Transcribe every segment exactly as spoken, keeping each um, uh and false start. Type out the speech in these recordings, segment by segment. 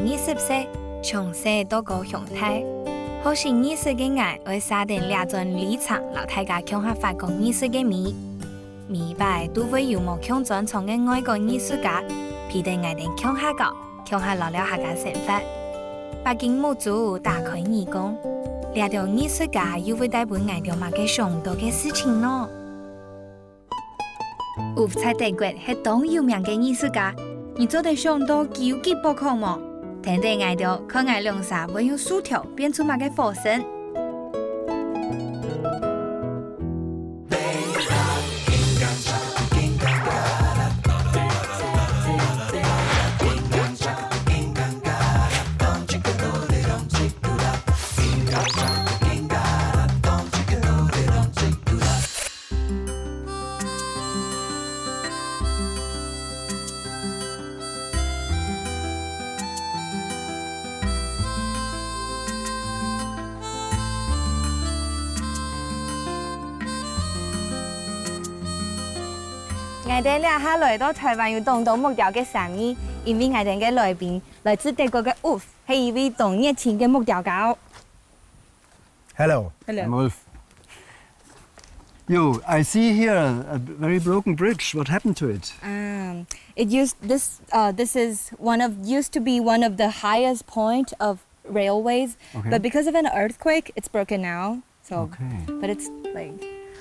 二十歲，從細到高雄大，學習藝術个𠊎愛寫等這段旅程，摎大家共下發光藝術个美。每一擺都會有無共專長个外國藝術家，陪等𠊎等共下搞，共下聊聊客家生活。北京目珠打開耳公，這兜藝術家又會帶分𠊎兜麼个想毋到个事情呢？ Ulf在德國係當有名个藝術家，你做得想到佢有幾寶礦無？跈等𠊎兜，看𠊎兩儕會用薯條變出麼个火星。𠊎兜這下來到臺灣有當多木雕个生意，因為𠊎兜个來賓來自德國个Ulf，係一位當熱情个木雕家哦。 Hello. Hello. I'm Ulf. Yo, I see here a very broken bridge. What happened to it? Um, it used this. Uh, this is one of used to be one of the highest point of railways, Okay. But because of an earthquake, it's broken now. So, Okay. But it's like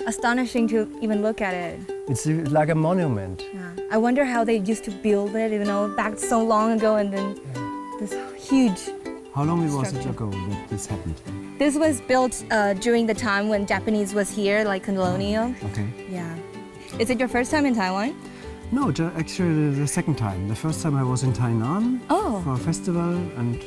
astonishing to even look at it. It's uh, like a monument. Yeah. I wonder how they used to build it, you know, back so long ago, and then this huge. How long was it Structure. ago that this happened? This was built uh, during the time when Japanese was here, like colonial. Okay. Yeah. Is it your first time in Taiwan? No, ju- actually the second time. The first time I was in Tainan Oh. for a festival and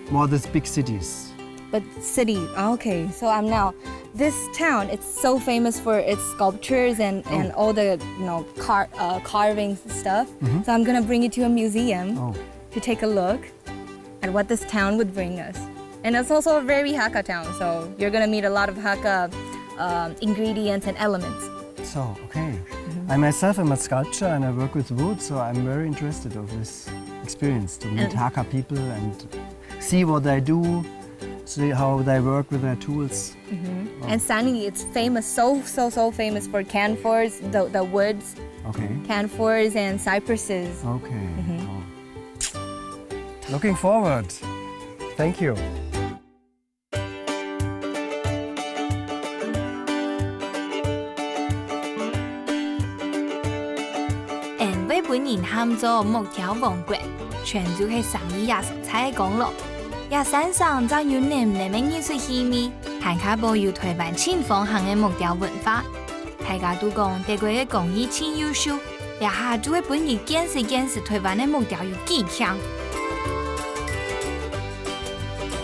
more these big cities. But city. Okay, so I'm now. This town, it's so famous for its sculptures and, and all the you know car, uh, carving stuff. So I'm gonna bring you to a museum Oh, to take a look at what this town would bring us. And it's also a very Hakka town, so you're gonna meet a lot of Hakka um, ingredients and elements. So, okay. I myself am a sculptor and I work with wood, so I'm very interested of this experience to meet And- Hakka people and see what they do, see how they work with their tools. And Sani, it's famous, so so so famous for camphors, the the woods, Okay. Camphors and cypresses. Okay. Oh. Looking forward. Thank you. 𫣆會分人喊做木雕王國，全就係生理這所在个功勞。這山上正有濃濃个藝術氣味，還較保有臺灣盡風行个木雕文化。大家都講德國个工藝盡優秀，這下就會分你見識見識臺灣个木雕有幾強。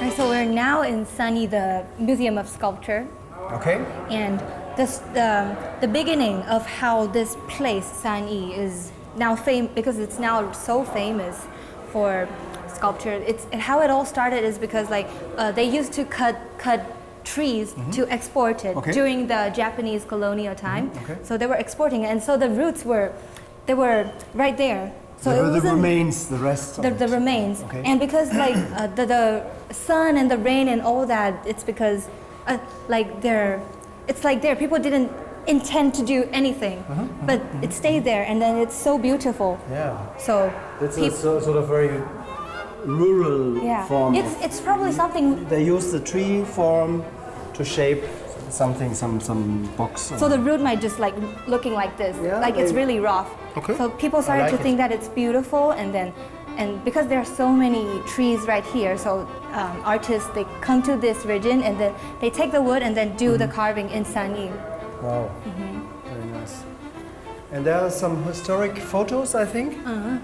And so we're now in Sani, the Museum of Sculpture. Okay. And this, the, the beginning of how this place, Sani, is now famous because it's now so famous for sculpture. It's how it all started is because like uh, they used to cut cut trees to export it Okay. during the Japanese colonial time. Okay. So they were exporting it, and so the roots were they were right there. So There it were the wasn't remains, the rest of the, it. The remains. Okay. And because like uh, the, the sun and the rain and all that, it's because uh, like they're, it's like there. People didn't intend to do anything, but it stayed there, and then it's so beautiful. Yeah. So That's a peop- so, sort of very rural yeah, form. it's Of, it's probably something. They use the tree form to shape something, some some box. So the root might just like looking like this, Yeah, like it's they- really rough. Okay. So people I started like to it. Think that it's beautiful, and then and because there are so many trees right here, so um, artists they come to this region and then they take the wood and then do the Mm-hmm. Carving in Sani. Wow. Very nice. And there are some historic photos, I think. Uh-huh.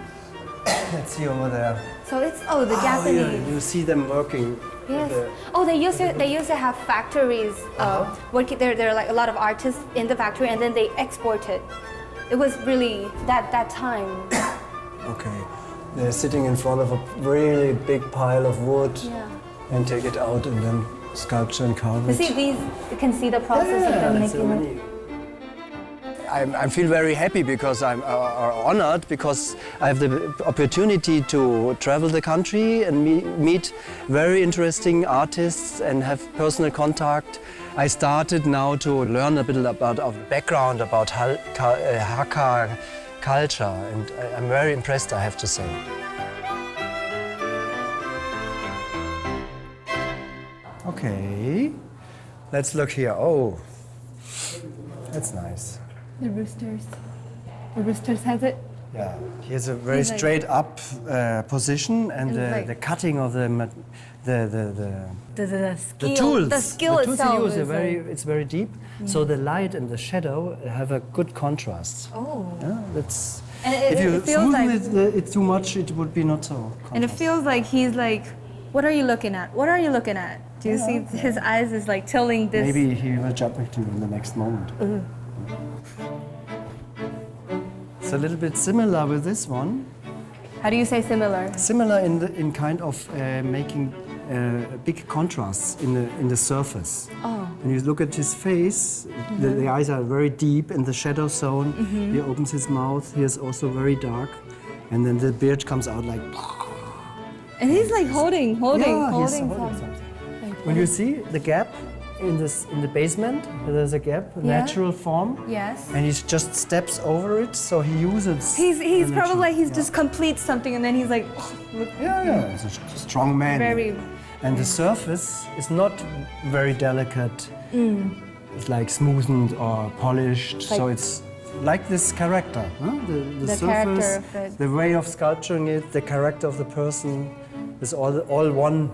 Let's see over there. So it's oh the Oh, Japanese. Yeah, you see them working. Yes. The- Oh, they used to they used to have factories. Uh, Uh-huh. Working there, there are like a lot of artists in the factory, and then they export it. It was really that that time. Okay. They're sitting in front of a really big pile of wood Yeah. and take it out and then sculpture and carve You it. See these. You can see the process of Yeah, them it's so making it. Many. I'm, I feel very happy because I'm uh, are honored because I have the opportunity to travel the country and me- meet very interesting artists and have personal contact. I started now to learn a bit about our background about Hal- Ka- uh, Hakka culture, and I- I'm very impressed, I have to say. Okay, let's look here. Oh, that's nice. The roosters. The roosters has it. Yeah, he has a very He's like straight up uh, position, and And the, like the cutting of the ma- the the the, the, the, the the skill, tools, the skill the tools itself he uses are is very like it's very deep. So the light and the shadow have a good contrast. Oh. Yeah, that's And it, if it, you it feels smoothen like it, uh, it too much, it would be not so. And it contrast. Feels like he's like, "What are you looking at? What are you looking at?" Do you Yeah, see yeah. His eyes is like telling this? Maybe he will jump back to you in the next moment. Ooh. It's a little bit similar with this one. How do you say similar? Similar in the, in kind of uh, making uh, big contrasts in the in the surface. Oh. When you look at his face, the, the eyes are very deep in the shadow zone. He opens his mouth. He is also very dark, and then the beard comes out like. And he's like holding, holding, Yeah, he's holding, holding some- something. Like, When you see the gap in this in the basement, there's a gap, a Yeah. natural form, Yes. and he just steps over it, so he uses. He's he's the probably natural- like he's yeah. Just complete something, and then he's like, oh, look, Yeah, yeah, he's a s- strong man. Very. And the surface is not very delicate. Mm. It's like smoothened or polished, so Like- it's like this character, huh? The, the, The surface, character of it. The way of sculpturing it, the character of the person is all all one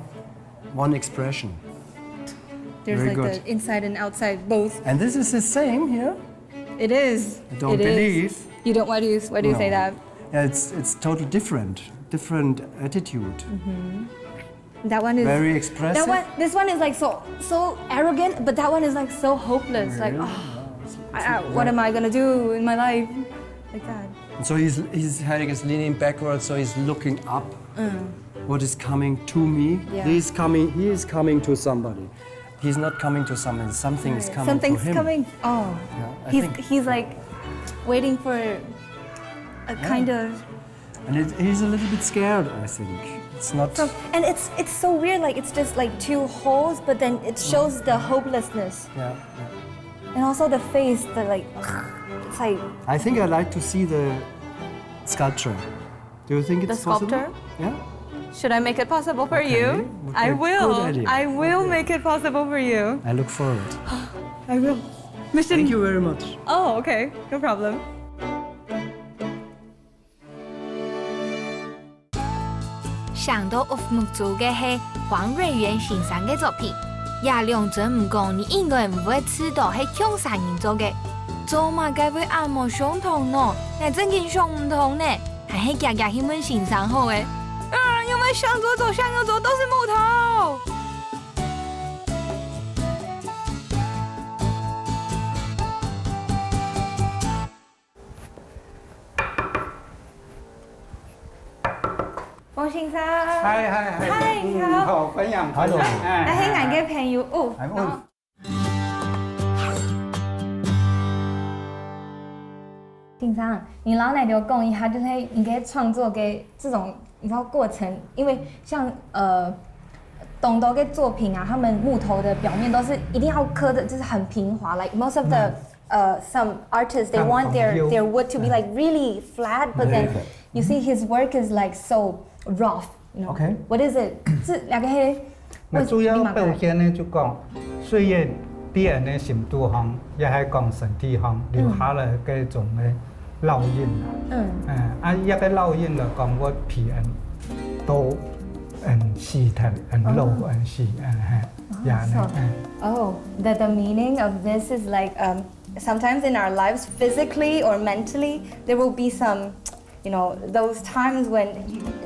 one expression. There's Very like good. The inside and outside both. And this is the same here. It is. I don't It is. Believe. You don't. Why do you? Why do you say No. that? Yeah, it's it's totally different, different attitude. That one is Very expressive. That one. This one is like so so arrogant, but that one is like so hopeless. Like, Really? Oh, I, I, what am I gonna do in my life? Like that. So his his head is leaning backwards, so he's looking up. What is coming to me? Yeah. He's coming. He is coming to somebody. He's not coming to something. Something is coming Something's to him. Coming. Oh, Yeah, I he's think- he's like waiting for a kind of. And it, he's a little bit scared, I think. It's not. So, and it's it's so weird. Like it's just like two holes, but then it shows the hopelessness, Yeah, yeah. And also the face. The like, it's like I think I like to see the sculpture. Do you think it's The sculptor? Possible? Yeah. Should I make it possible for Okay, you? would I be a will. good idea. I will make it possible for you. I look forward. I will. Mission. Thank you very much. Oh, okay. No problem. 上到屋目珠个係黃瑞元先生个作品。這兩尊毋講，你應該毋會知道係共儕人做个。做麼个會恁無相同呢？𠊎正經想毋通呢，還係遽遽去問先生好欸。啊，因為向左走，向右走都是木頭。 黃先生。嗨嗨嗨，嗨，你好。好，歡迎，歡迎，哎，那係𠊎个朋友哦。 I'm 然後 先生，你摎𠊎兜講一下，就係你个創作个這種，你知道過程，因為像呃，當多个作品啊，他們木頭的表面都是一定要刻的，就是很平滑。Like most of the uh, some artists, they want their their wood to be like really flat, but then you see his work is like so rough. You know? Okay. What is it? 係那個係那主要表現呢，就講，雖然在人个心肚項，也係講身體項留下來該種个烙印啦。嗯嗯，啊，一個烙印來講，會比人多，嗯，死忒，人老，人死，嗯，嘿，也呢，嗯。 Oh, that the meaning of this is like um, sometimes in our lives, physically or mentally, there will be some, you know, those times when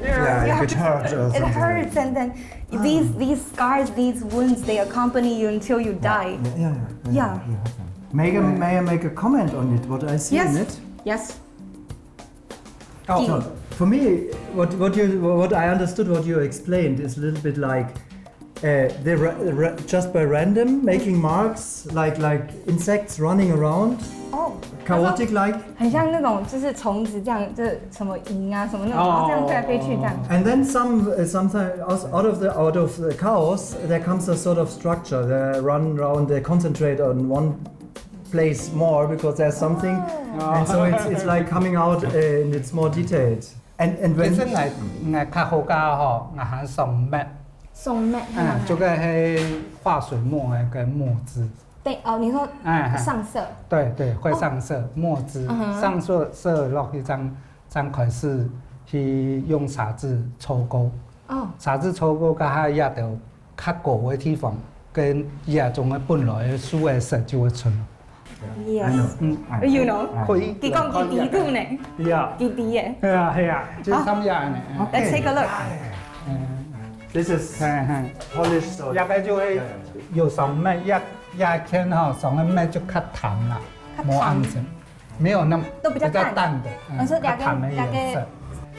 Yeah, you you have get to- hurt or it something. Hurts, and then these these scars, these wounds, they accompany you until you die. Yeah, yeah, yeah. Yeah. Make a, may I make a comment on it? What I see in Yes. It? Yes. So, for me, what what you what I understood what you explained is a little bit like Uh, they ra- ra- just by random making marks, like like insects running around, 哦， chaotic like. 很像那种就是虫子这样，就是什么蝇啊什么那种，然后这样飞来飞去这样。 And then some, uh, sometimes out out of the out of the chaos, there comes a sort of structure. They run around, they concentrate on one place more because there's something, and so it's it's like coming out, uh, and it's more detailed. And and when 其實𠊎𠊎較好教吼，𠊎還上mettre，送妹，嗯，就个係畫水墨个个墨汁，对哦，你说哎，哎上色，對對，會上色墨汁，嗯哼上色色落去正正開始去用砂紙搓過，哦，砂紙搓過，該下這兜較高个地方，跟這種个本來个樹个色就會出來。 yes，嗯，you know，可以。佢講佢知道呢，係啊，佢知耶。係啊係啊，就差不多恁樣。 Let's take a look。 嗯， This is 係係。 polished. So 這個就會有上mettre，這這圈吼，上个mettre就較淡啦，較淡無恁深，沒有那麼都比較淡比較淡的，嗯我說較淡的兩個顏色。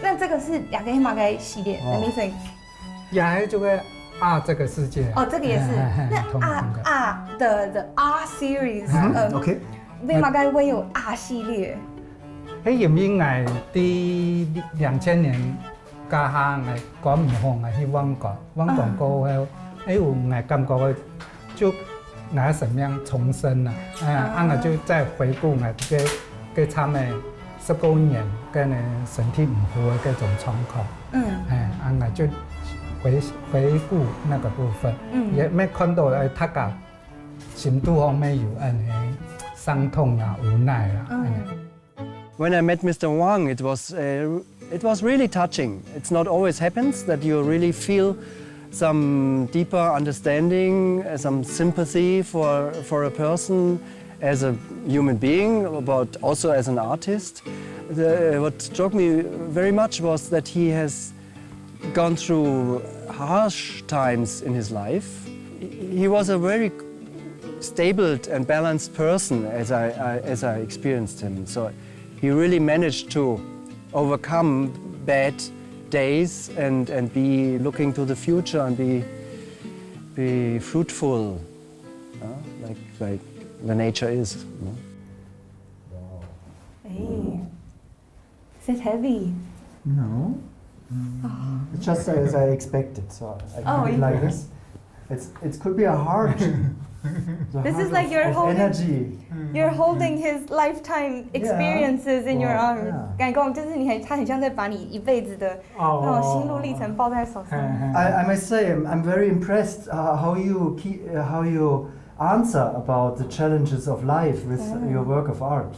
那這個是兩個黑馬該系列，哦，amazing。也還有這個啊，這個世界。哦，這個也是。哎哎哎那同 R 同的 R 的的 R series，嗯呃， OK，黑馬該會有 R 系列。哎，因為𠊎在兩千年，該下𠊎趕毋好，𠊎去香港，香港過後，哎，有𠊎感覺个，就𠊎生命重生了，哎，啊，𠊎就再回顧𠊎這个个差个十多年，跟身體毋好个這種狀況，嗯哎，啊，𠊎就回回顧那個部分，嗯也沒看到哎，大家心肚方面有恁呢傷痛啊、無奈啊，嗯嗯。 When I met Mister Wang, it was uh, it was really touching. It's not always happens that you really feel some deeper understanding, uh, some sympathy for for a person as a human being, but also as an artist. The, what struck me very much was that he has gone through harsh times in his life. He was a very stable and balanced person as I, I as I experienced him. So he really managed to overcome bad days and and be looking to the future and be be fruitful, uh, like like the nature is. You know? 哎，Is it heavy? No. Mm, it's just as I expected. So I Oh, put it you- like this. It's it could be a heart. The This heart is like of, you're of holding- energy. You're holding his lifetime experiences in your Wow, arms. yeah. 感觉就是你很，他很像在把你一辈子的那种心路历程抱在手上。嘿嘿 I, I must say, I'm, I'm very impressed uh, how you keep, uh, how you answer about the challenges of life with uh, your work of art.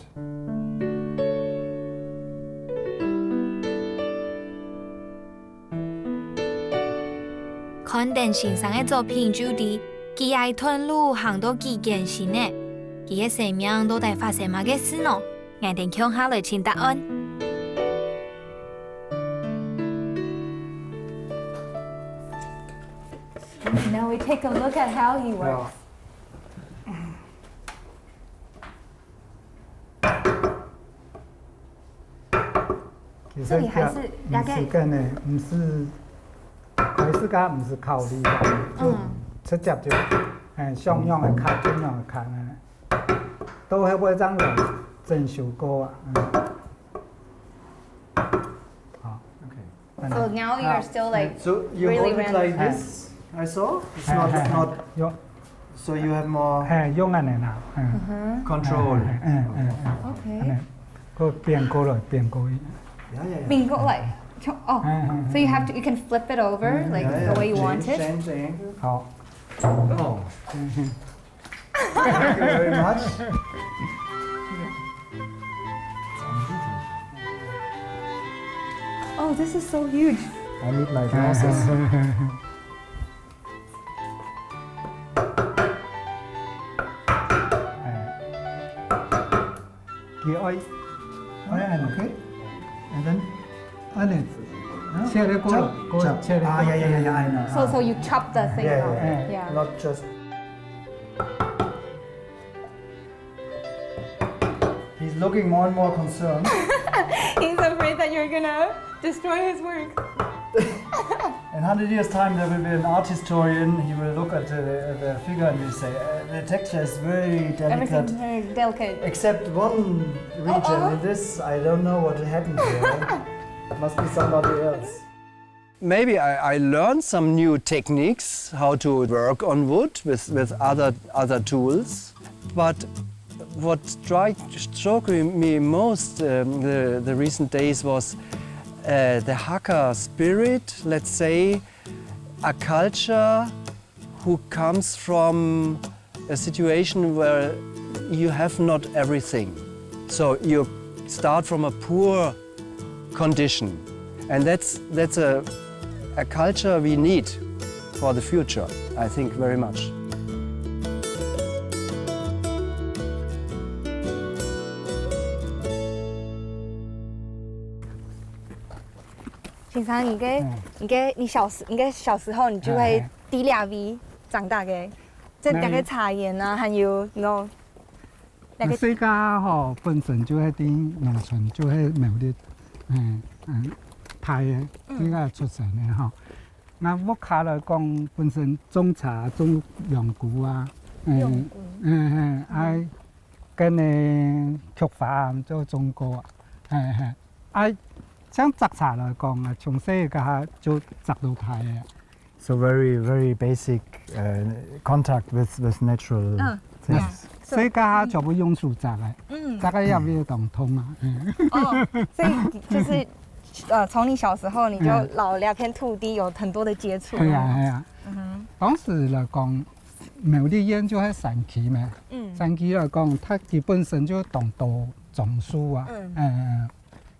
看等先生个作品就知，佢个段路行到幾艱辛呢？佢个生命到底發生麼个事呢？𠊎等共下來尋答案。 Now we take a look at how he works. 其實這裡還是毋係个呢，毋係，還係个毋係靠力个，就直接就，哎，像樣个卡，像樣个卡呢，都會會這樣整修過啊。嗯。好， Okay. So now you're still like So you really hold it like random. This. I saw. It's not not. 用， So you have more 哎，用恁呢啦，嗯， control. 嗯嗯嗯， OK. 嗯，佢變過來，變過去。 Yeah, yeah, yeah. 并过来。哦，so you have to, you can flip it over like Yeah, yeah. the way you want Change, it. Change the angle. 好， Oh. Thank you very much. Oh, this is so huge. I need my glasses. 哎，佢愛，愛恁呢， Okay. And then 恁呢，切个過來，過切个過來。 Ah, yeah, yeah, yeah, yeah, I know. So, so you chop the thing Yeah, off. yeah, yeah. Yeah. Not just. He's looking more and more concerned. He's afraid that you're gonna destroy his work. In hundred years' time, there will be an art historian. He will look at the, the figure and will say, uh, the texture is very delicate. Everything very delicate. Except one region in this, I don't know what happened there. It must be somebody else. Maybe I, I learned some new techniques how to work on wood with, with other other tools. But what struck struck me most um, the, the recent days was uh, the Hakka spirit, let's say, a culture who comes from a situation where you have not everything. So you start from a poor condition. And that's, that's a, a culture we need for the future, I think, very much. 先生，你个、你个、你小时、你个小时候，你就会在这位长大个，这两个茶园啊，还有喏，那个細个吼，本身就係在農村，就係苗栗，嗯嗯，大个，細个出生个吼。那屋下來講，本身種茶、種香菇啊，嗯嗯嗯，哎，跟呢菊花啊，就種过啊，哎哎，哎，像摘茶來讲啊，从細个下就摘到大个。 So very, very basic uh, contact with, with natural things. 所以家下全部用手摘个，嗯，摘个也没有当痛啊。哦，所以就是呃，从你小时候你就老两片土地有很多的接触。系啊系啊，当时来讲，苗栗县就系山区嘛，嗯，山区来讲，它基本上就当多樟树啊，嗯嗯，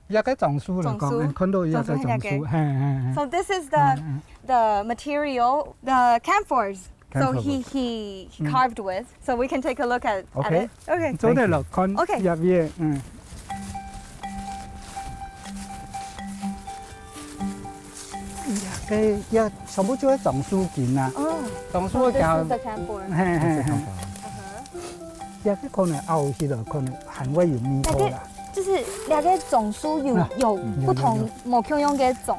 一个樟树来讲，看到一个樟树，系系系。 So this is the the material, the camphors. So he he he carved with. So we can take a look at at it. Okay. 做得落看 OK 入面，嗯。个也全部就系樟树根啊，哦樟树 This 个 is the camphor. 嘿嘿嘿，也个可能拗起来，可能还会有味道啦。就是两个樟树有有不同某共样个种。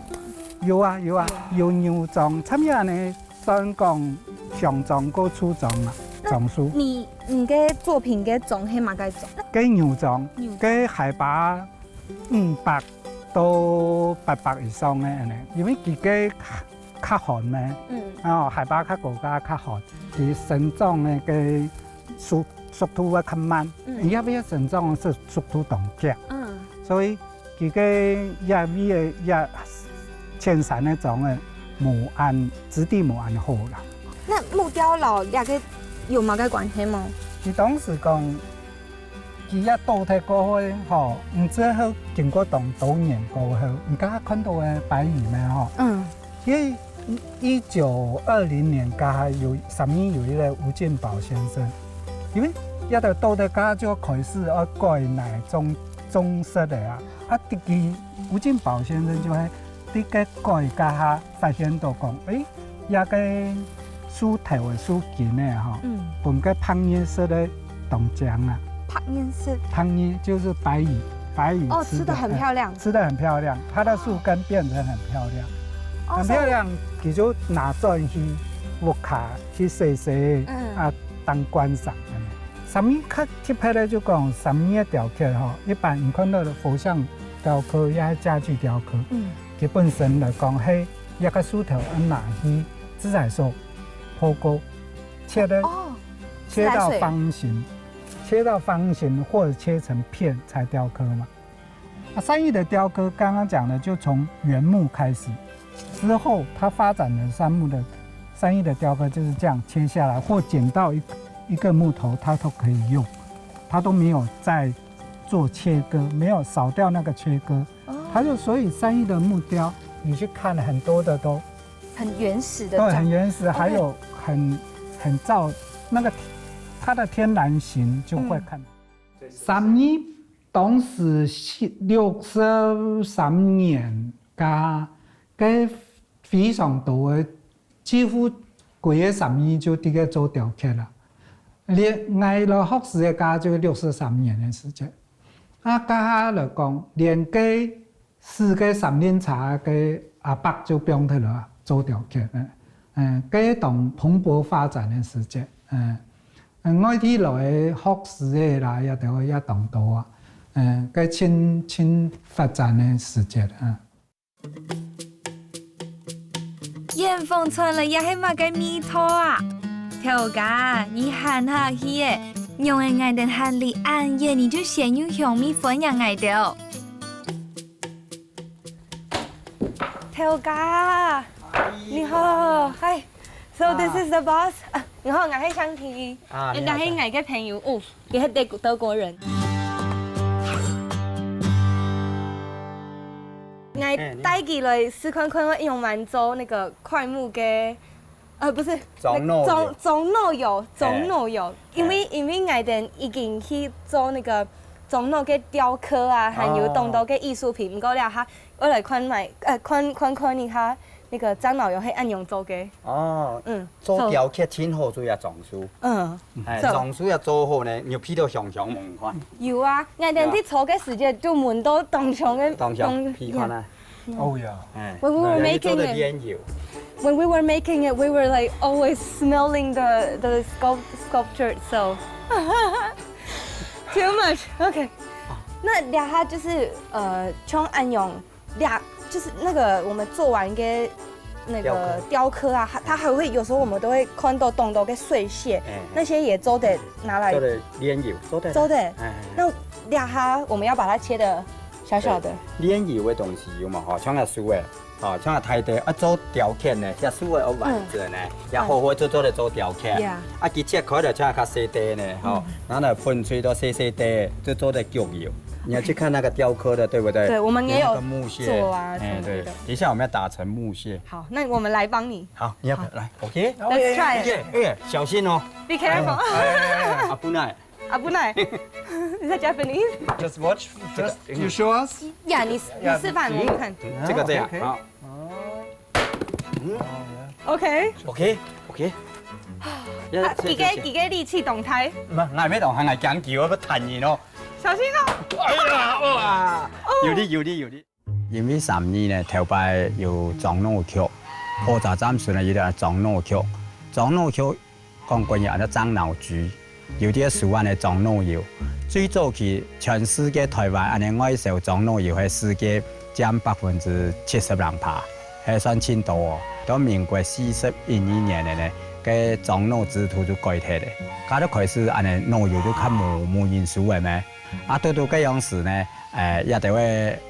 有啊有啊，有牛樟，差不多呢，算讲香樟个树樟啊，樟树。你你个作品个种系么个种？个牛樟，个海拔五百到八百以上个呢，因为佢个较寒呢，嗯，哦，海拔较高个较寒，佢生长个个速速度会较慢，嗯，因为生长个速速度当快，嗯，所以。 佢个叶尾个叶，浅山个种个无恁质地无恁好啦。那木雕老两个有么个关系吗？佢当时讲，佢也倒脱过后吼，毋知好经过当多年过后，你刚刚看到个白蚁咩吼？嗯，因为一九二零年，刚好有三义有一个吴进宝先生，因为一个倒脱家就开始要改哪种种植个啊。 啊，第二，吴进宝先生就系在个改家下发现到讲，诶，这个树头个树根呢，吼，嗯，本个白蟻食个当强啊。白蟻食。白蟻就是白蚁，白蚁哦，吃的很漂亮。吃的很漂亮，它的树根变成很漂亮，哦，很漂亮，佢就拿转去屋下去晒晒，嗯，啊，当观赏。 三义较特别个就讲三义个雕刻吼，一般你看到个佛像雕刻也系家具雕刻，嗯，佢本身来讲，系一个树头要拿去自来水泡过，切个，哦，切到方形，切到方形或者切成片才雕刻嘛。 啊，善意的雕刻刚刚讲的，就从原木开始，之后它发展的杉木的善意的雕刻就是这样切下来，或剪到一一个木头，它都可以用，它都没有再做切割，没有少掉那个切割，它就所以善意的木雕，你去看很多的都很原始的，对，很原始，还有很很照那个它的天然形就会看。三一 当时是六十三年，甲个非常多个，几乎规个三义就在个做雕刻啦。连𠊎来学师个家就六十三年个时间。啊，甲下来讲，连个四个三轮车个阿伯就放脱了啊。做雕刻，嗯，嗯，該當蓬勃發展个時節，嗯，嗯，外地來个學師个啦，也都也當多啊，嗯，該盡盡發展个時節，嗯。遠方傳來也係麼个味道啊？頭家，你閒下去欸，仰會𠊎兜行哩恁遠，你就先用香味歡迎𠊎兜？頭家，你好，嗨，so this is the boss。啊，你好，𠊎係香緹。啊，你好，你好。欸，𠊎係𠊎个朋友，哦，佢係德德國人。𠊎帶佢來試看看，會用蠻做那個檜木个，呃，不是，樟腦油。樟樟腦油，樟腦油，因為因為𠊎兜已經去做那個樟腦个雕刻啊，還有當多个藝術品，毋過了哈，我來看買，呃，看看看一下。 那個樟腦油係恁樣做个。哦，嗯，做雕刻盡好就愛樟樹。嗯，欸，so，樟樹愛做好呢，你鼻到香香聞看。有啊，𠊎兜在做个時節就聞到當香个，當香，鼻看啊。哦呀。欸，When we were making it，when we were making it, we were like always smelling the the sculpt sculpture, so too much. OK，那這下就是呃，像恁樣 這，就是那個我們做完一個那個雕刻啊，它它還會有時候我們都會看到當多个碎屑，那些也做得拿來做得煉油，做得。做得。欸，欸，欸。那這下我們要把它切得小小的。煉油个東西有無？吼，像該樹仔，吼，像該大个啊，做雕刻呢，這樹仔愛完整呢，也好好做做得做雕刻。Yeah。啊，佢切開了，像較細塊呢，吼，然後呢，粉碎到細細塊，就做得焗油。你要去看那個雕刻的，對不對？對，我們也有那個木屑，做啊，欸，什麼的。對，等一下我們要打成木屑。好，那我們來幫你。好，你要不要來？OK。Let's try it. 欸，欸，小心哦。Be careful. 欸，欸，欸，危ない。危ない。Is that Japanese? Just watch. Just you show us. Yeah，你你示範我們看。這個這樣，OK。好。 OK。OK，OK。啊，幾個幾個力氣動態。毋，𠊎毋會動，𠊎驚佢，𠊎愛彈人哦。小心哦。哎呀，哇！有力，有力，有力。因為三義呢，頭擺有樟腦局，火車站脣呢有一個樟腦局，樟腦局 講國語安到樟腦局，有兜樹安到樟腦油。最早期全世界臺灣安到外銷樟腦油係世界佔百分之七十零趴，係算盡多哦。到民國四十一二年个呢，該樟腦制度就改忒了。該就開始安到腦油就較無無人收了咩。 啊，堵堵該央時呢，欸，這兜个，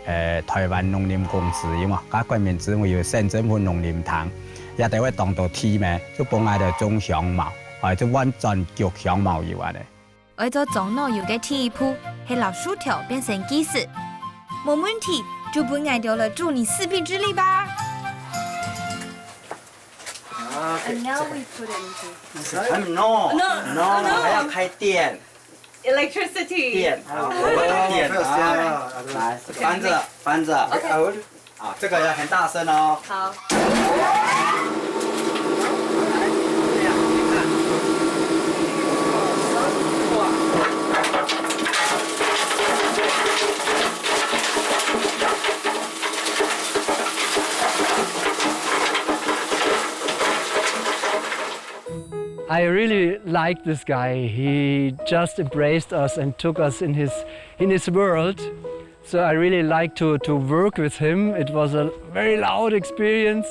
欸，臺灣農林公司有無？佮國民政府有省政府農林廳，這兜个當多地咩，就分𠊎兜種香茅，欸，就換轉焗香茅油安呢。愛做樟腦油个第一步，係摎樹頭變成基質。無問題，就分𠊎兜來助你四臂之力吧。And now we put it into 還沒，no，no，no，no，還要開電。 Electricity。電，好，我們的電，好，來，翻著，翻著。OK。啊，這個要很大聲哦。好。I really liked this guy. He just embraced us and took us in his in his world. So I really liked to to work with him. It was a very loud experience,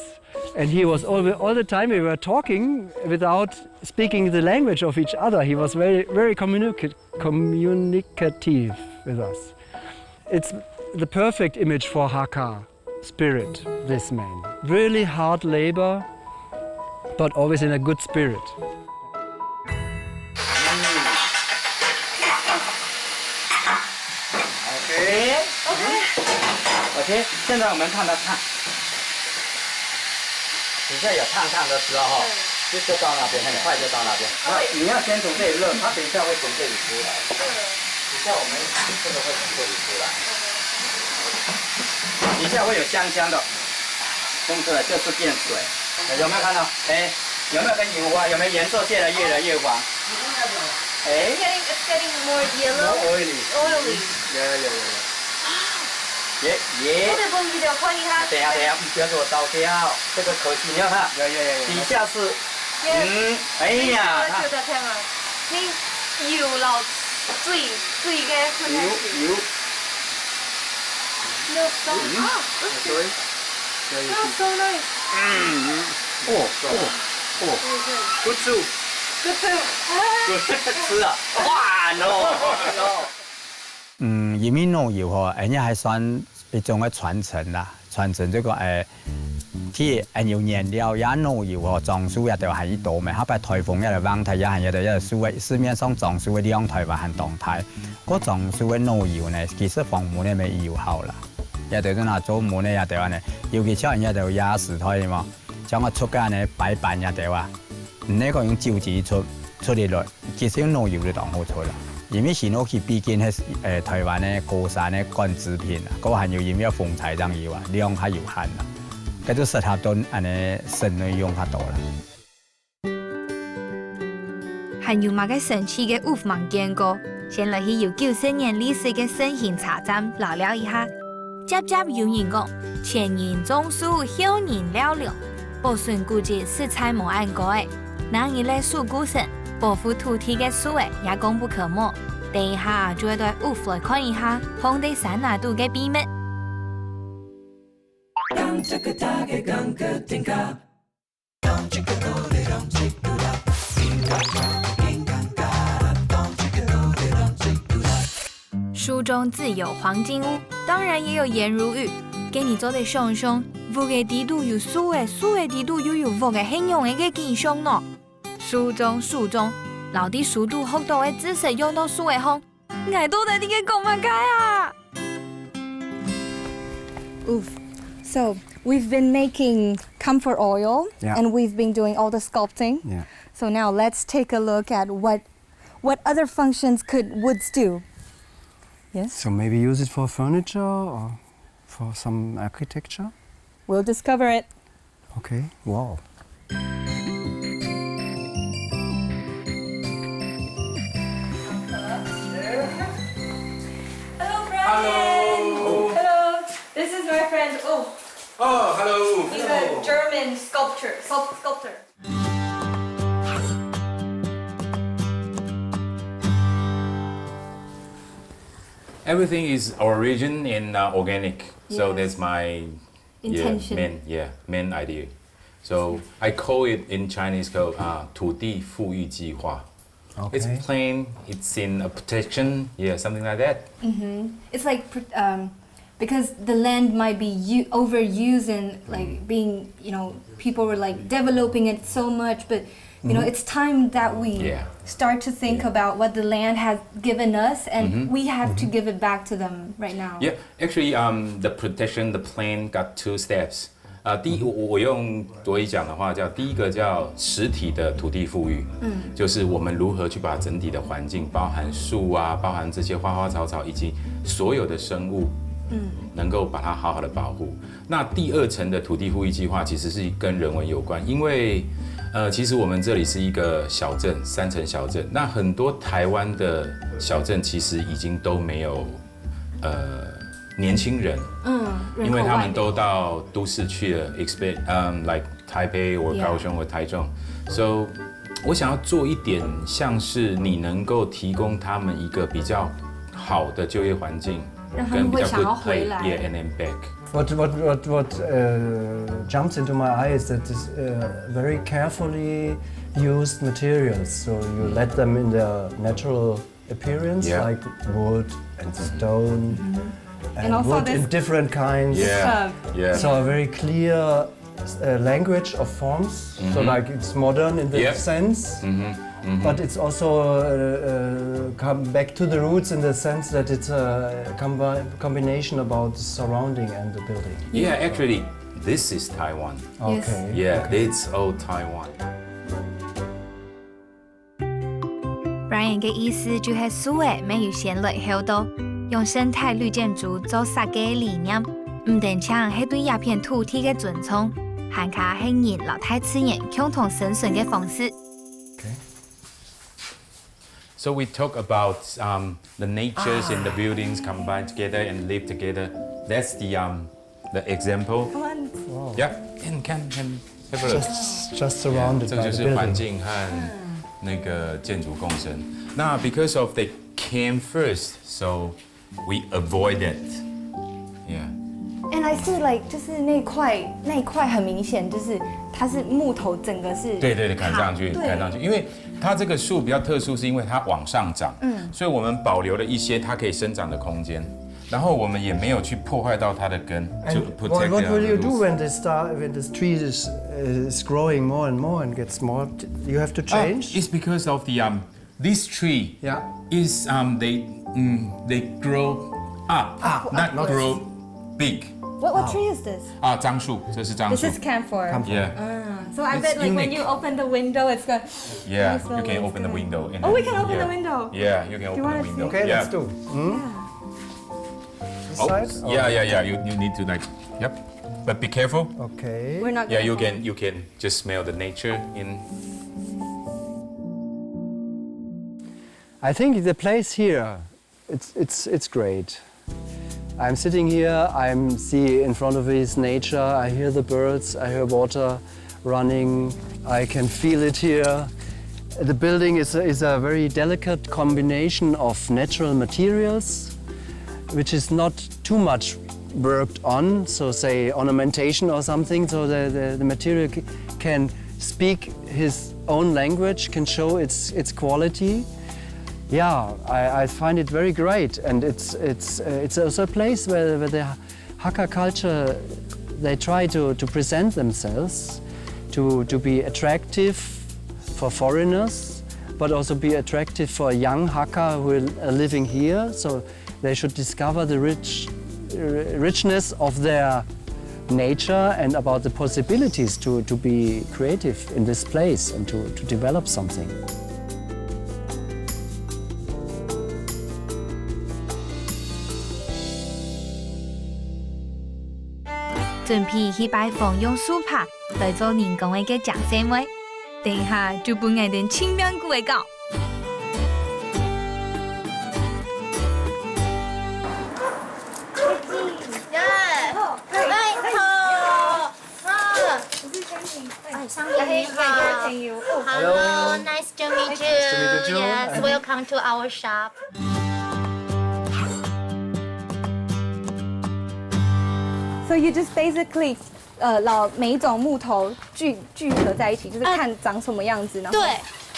and he was all all the time we were talking without speaking the language of each other. He was very very communica- communicative with us. It's the perfect image for Hakka spirit, this man. Really hard labor, but always in a good spirit. OK，OK，现在我们看到它，底下有烫烫的时候，就就到那边，很快就到那边。那你要先从这里热，它等一下会从这里出来。等一下我们这个会从这里出来。底下会有香香的风出来，就是变水。有没有看到？哎，有没有跟油花？有没有颜色越来越来越黄？哎，It's getting, it's getting more yellow. More oily. Oily. Yeah, yeah, yeah, yeah. 耶耶。我得分佢哋看一下。等一下，等一下，你不要给我倒掉，这个可惜，你看哈，有有有有。底下是，耶，嗯，哎呀，你觉得怎样啊？你油老水水个，有有。No, so, 嗯，啊，对，对，对。Smells so nice. 嗯，哦哦哦，good soup。Good soup. 吃啊，哇，no no。 嗯，因为脑油吼，哎，也还算一种个传承啦，传承这个，哎，佢，哎，有原料，也脑油吼，樟树也都还一多嘛，后摆台风也来，风台也还也都也树个，市面上樟树个量台湾还当大。个樟树个脑油呢，其实防蚊个乜有效啦，也都是拿做蚊个也都安呢，尤其像也都有时代嘛，像个出街呢，白板也都啊。 毋係講用酒精出出得來，其實用腦油就當好出啦。因為新屋去畢竟係，呃，台灣个高山个管制品啊，過還有因為風颱正有啊，量較有限啊，該就適合到安呢室內用較多啦。還有麼个神奇个屋房見過？先來去有九十年歷史个勝興茶站尞尞一下。 輒輒有人講，前人種樹，後人尞涼，保存古蹟實在無恁高誒。若你來守故城，保護土地个樹仔也功不可沒。等一下就愛到屋來看一下，放在山肚个秘密。 書中自有黃金屋，當然也有顏如玉。該你做得想像，屋个底肚有書仔，書仔底肚又有屋仔係仰仔个景象呢？書中，書中，摎在書肚學到个知識用到書仔項， 𠊎到底在該講麼个啊？Oof. So we've been making camphor oil, yeah, and we've been doing all the sculpting. Yeah. So now let's take a look at what what other functions could woods do. Yes. So maybe use it for furniture or for some architecture. We'll discover it. Okay. Wow. Hello, Brian. Hello. Hello. This is my friend Ulf. Oh, hello. He's a German sculptor. Sculpt- sculptor. Everything is origin in uh, organic. So, yes, that's my, yeah, intention, main, yeah, main idea. So I call it in Chinese called uh, 土地富裕计划. Okay. It's plain, it's in a protection, yeah, something like that. Mm-hmm. It's like pr- um, because the land might be u- overused and like being, you know, people were like developing it so much, but you know, it's time that we, yeah, start to think, yeah, about what the land has given us, and we have to give it back to them right now. Yeah, actually, um, the protection, the plan got two steps. 啊，第一，我我用国语讲的话，叫第一个叫实体的土地富裕，嗯，就是我们如何去把整体的环境，包含树啊，包含这些花花草草，以及所有的生物，嗯，能够把它好好的保护。那第二层的土地富裕计划其实是跟人文有关，因为呃，其实我们这里是一个小镇，山城小镇，那很多台湾的小镇其实已经都没有呃年轻人，嗯，因为他们都到都市去了，expect um like Taipei or 高雄或台中，so 我想要做一点像是你能够提供他们一个比较好的就业环境，让他们会想要回来。跟比较good pay, yeah, and then back. What what what what uh, jumps into my eye is that this uh, very carefully used materials. So you let them in their natural appearance, yeah, like wood and stone and, and also wood in different kinds. Yeah, yeah. So a very clear uh, language of forms. So like it's modern in the, yep, sense, but it's also uh, uh, come back to the roots in the sense that it's a combi- combination about the surrounding and the building. Yeah, actually, this is Taiwan. Yes. Okay. Yeah, okay. It's all Taiwan. Brian 个意思就係樹仔乜有先來後到，用生態綠建築做設計理念，毋單淨係對這片土地个尊重，還加係人摎大自然共同生存个方式。Okay. So we talk about um, the natures and the buildings combined together and live together. That's the um the example. Come on. Yeah, and can can have a look. Just, just surrounded 这 by 就 the 是环 building. 境和那个建筑共生。那 because of they came first, so we avoid it. Yeah. And I see like 就是那块那一块很明显就是它是木头整个是对对对，砍上去，对砍上去，因为它这个树比较特殊，是因为它往上长，嗯，所以我们保留了一些它可以生长的空间，然后我们也没有去破坏到它的根，to And protect what, what the will you do roots. when this star, when this tree is, uh, is growing more and more and gets more? You have to Ah, change. it's because of the um this tree Yeah. is um they mm, they grow up, Ah, not not- grow big. What what tree is this? 啊，樟树，这是樟 This 树。 is camphor. Camphor. Yeah. Uh, so I It's bet like when unique. you open the window, it's gonna. Yeah, This one you can is open the gonna- window. And Oh, we then- can open yeah. the window. Yeah, you can Do open you the wanna window. see? Okay, yeah. Let's do. Hmm? Yeah. This Oh, side? Or- yeah, yeah, yeah. You, you need to like, yep. But be careful. Okay. We're not. Yeah, Gonna you fall. Can you can just smell the nature in. I think the place here, it's, it's, it's great. I'm sitting here, I'm see in front of me is nature, I hear the birds, I hear water running, I can feel it here. The building is a, is a very delicate combination of natural materials, which is not too much worked on, so say ornamentation or something, so the, the, the material c- can speak his own language, can show its, its quality. Yeah, I, I find it very great, and it's, it's, uh, it's also a place where, where the Hakka culture, they try to, to present themselves to, to be attractive for foreigners, but also be attractive for young Hakka who are living here. So they should discover the rich, richness of their nature and about the possibilities to, to be creative in this place and to, to develop something. 準備去拜訪用樹杈來做人工个个靚細妹，等一下就分𠊎等盡命牯个搞。耶！哎，好，好。哎，上天好。Hello, nice to meet you. Nice to meet you too. Yes, welcome to our shop. So you just basically 呃，老每一种木头聚聚合在一起，就是看长什么样子，然后对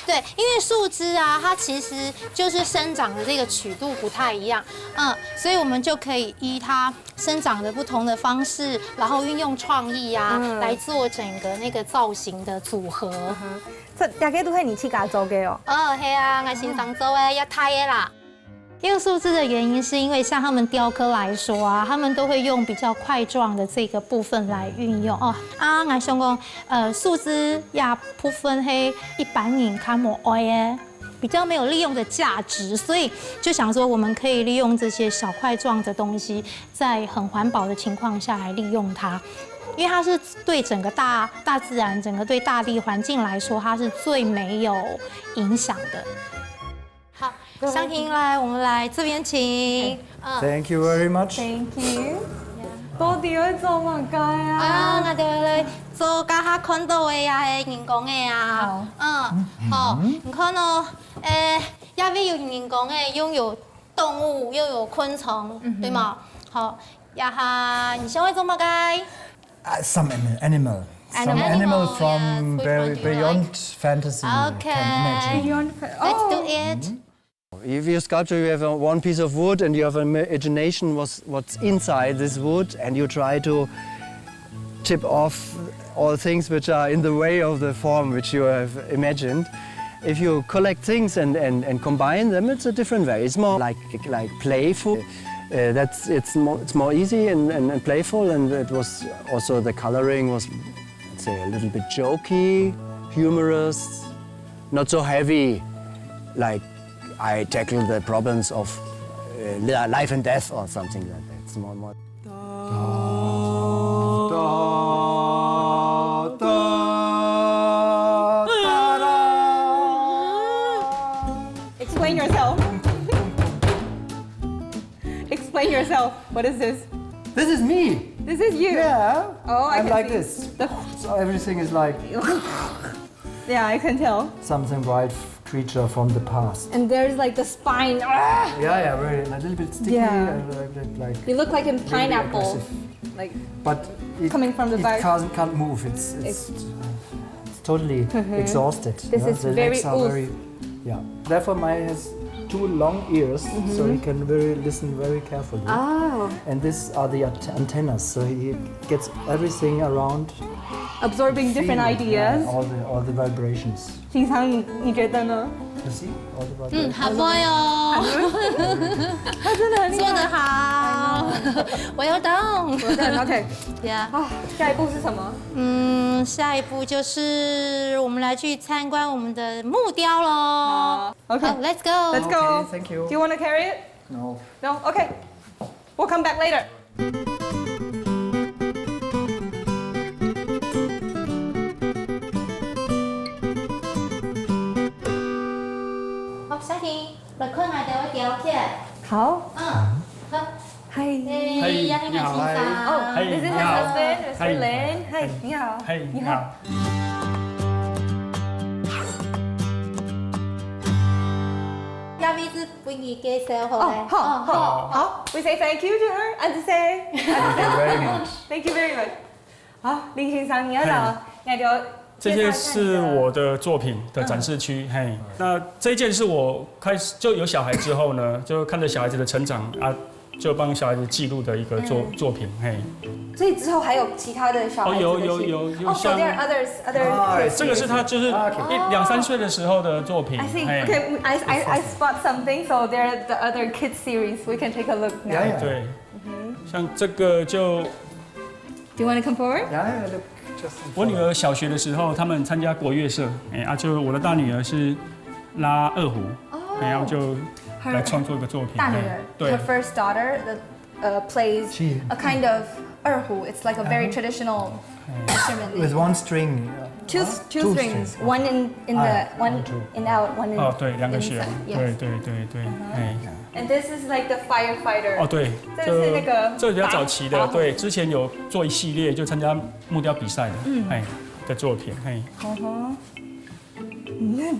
对，因为树枝啊，它其实就是生长的这个曲度不太一样，嗯，所以我们就可以依它生长的不同的方式，然后运用创意啊，嗯来做整个那个造型的组合。这大概都是你自家做的哦。哦，系啊，我先生做的，要太的啦。用树枝的原因是因为像他们雕刻来说啊，他们都会用比较块状的这个部分来运用哦。啊，我想讲，呃，树枝呀部分嘿，一般人看无爱诶，比较没有利用的价值，所以就想说我们可以利用这些小块状的东西，在很环保的情况下来利用它。因为它是对整个大大自然、整个对大地环境来说，它是最没有影响的。好，香婷来，我们来这边请。嗯， Thank you very much. Thank you。到底要做么个啊，啊？我就来做刚刚看到的呀，人工的啊。嗯，好，你看哦，诶，下面有人工的，又有动物，又有昆虫，对吗？好，呀哈，你想要做么个？ Uh, some an- animal. Some Animal. Animal Animal, from yes, very which one do you beyond fantasy Okay. can imagine. Beyond fa- Let's do oh. it. If you sculpture, you have a, one piece of wood and you have imagination what's, what's inside this wood and you try to tip off all things which are in the way of the form which you have imagined. If you collect things and, and, and combine them, it's a different way. It's more like, like playful. Uh, that's, it's, more, it's more easy and, and, and playful, and it was also the coloring was, let's say, a little bit jokey, humorous, not so heavy, like I tackle the problems of uh, li- life and death or something like that. It's more, more. Explain yourself. Explain yourself. What is this? This is me. This is you. Yeah. Oh, I I'm can like see. This. The- So everything is like Yeah, I can tell. Something wild creature from the past. And there's like the spine. Ah! Yeah, yeah, very a little bit sticky. Yeah. A little bit like You look like a very pineapple. Aggressive. Like But it, Coming from the it back. Can't, can't move. It's it's, it's totally exhausted. This Yeah, is the very legs are old. Very, yeah. Therefore, mine has two long ears, so he can very listen very carefully. Oh. And these are the ant- antennas, so he gets everything around. Absorbing different Feeling, ideas. Yeah, all the all the vibrations. 平常你觉得呢？ You see all the 嗯，vibrations. 好棒哦，他真的很厉害。做得好，我要 down。 OK， Yeah，啊，下一步是什么？嗯，下一步就是我们来去参观我们的木雕喽。好，OK。好，Let's go。 Let's go. Okay, thank you. Do you want to carry it? No. No. Okay. We'll come back later. 好，小婷，来看下这位表姐。好。嗯，好。嗨。哎，杨丽娜先生。哦，This is my husband, Mister Lin. 嗨，你好。嗨，你好。要不是分你介绍好哦嘞。，好，好，好。We say thank you to her and say Thank you very much. thank you very much。好，林先生，你要找，你要给我这些是我的作品的展示区，嘿，那这件是我开始就有小孩之后呢，就看着小孩子的成长啊，就帮小孩子记录的一个作作品，嘿。所以之后还有其他的小孩子的哦，有有戏有有哦，so 像 there are others, other. Ah, I see, 这个是他就是 I see. Okay. 一两三岁的时候的作品， I see. 嘿， Okay, I I I spot something. So there are the other kids series. We can take a look now. Yeah, yeah. 对，像这个就 Do you want to come forward? Yeah, yeah, look, just. 我女儿小学的时候，他们参加国乐社，哎啊，就我的大女儿是拉二胡，然后就来创作一个作品。大女儿哎对，her，first daughter, the uh, plays She- a kind of 二胡. It's like a very traditional instrument. With one string. Uh, Two huh? two strings, one in in the Ah, one two. in out, one in 哦，对，两个弦 inside.，对 Yes. 对对对，哎，And this is like the firefighter. 哦对，这是那个这比较早期的，打火对，之前有做一系列就参加木雕比赛的，哎的作品，嘿。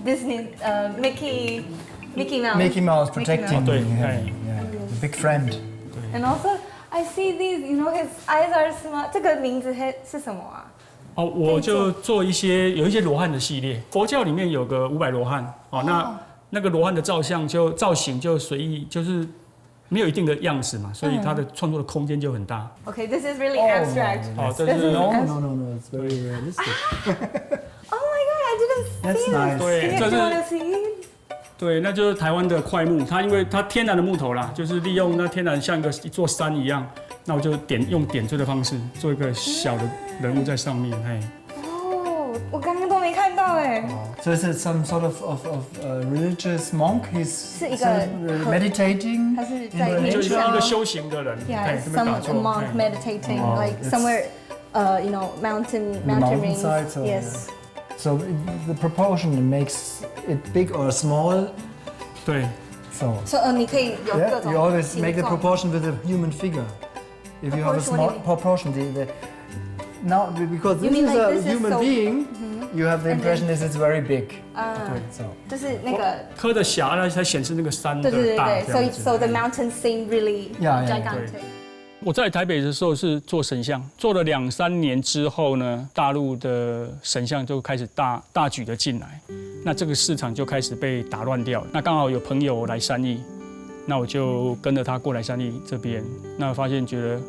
Disney, uh, Mickey, Mickey Mouse. Mickey Mouse protecting. 对， Yeah, 哎。 yeah, the big friend. And also, I see these. You know, his eyes are smart. 这个名字是是什么啊？哦，我就做一些有一些罗汉的系列，佛教里面有个五百罗汉，哦，那那个罗汉的造像就造型就随意，就是没有一定的样式嘛，所以他的创作的空间就很大。 Okay, this is really Oh, abstract. no, Oh, that's- this is- no, no. No, no, no, it's very realistic. Oh my god, I didn't That's see nice. this. 对，Can 这 you 是 want to see? 对，那就是台湾的块木，它因为它天然的木头啦，就是利用那天然像一个一座山一样，那我就点用点缀的方式做一个小的人物在上面，嘿。哦，我刚刚都没看到哎。 So is it some sort of, of, of uh, religious monk? He's 是一个 some- uh, meditating 他是在 in 就是一 nature? 个修行的人， Yeah, 嘿，这边 some 打坐， monk 嘿。 meditating, Wow, like it's- somewhere, uh, you know, mountain, The mountain range. mountainside, so, Yes. So the proportion makes it big or small. 对， So 所以呃，你可以有各 yeah, 种 you always make the 形状。 proportion with a human figure. If you have a Proportion, what do you small proportion, the, the now be- because You this mean is like a this is human so- being, you have the And then- impression this is very big. 啊，So 就是那个，刻的匣，那才显示那个山的对对对大对对，所以这样子。 so the mountain seem really 呀呀 gigantic. 我在台北的时候是做神像，做了两三年之后呢，大陆的神像就开始大大举的进来，那这个市场就开始被打乱掉。那刚好有朋友来三义，那我就跟着他过来三义这边，那发现觉得，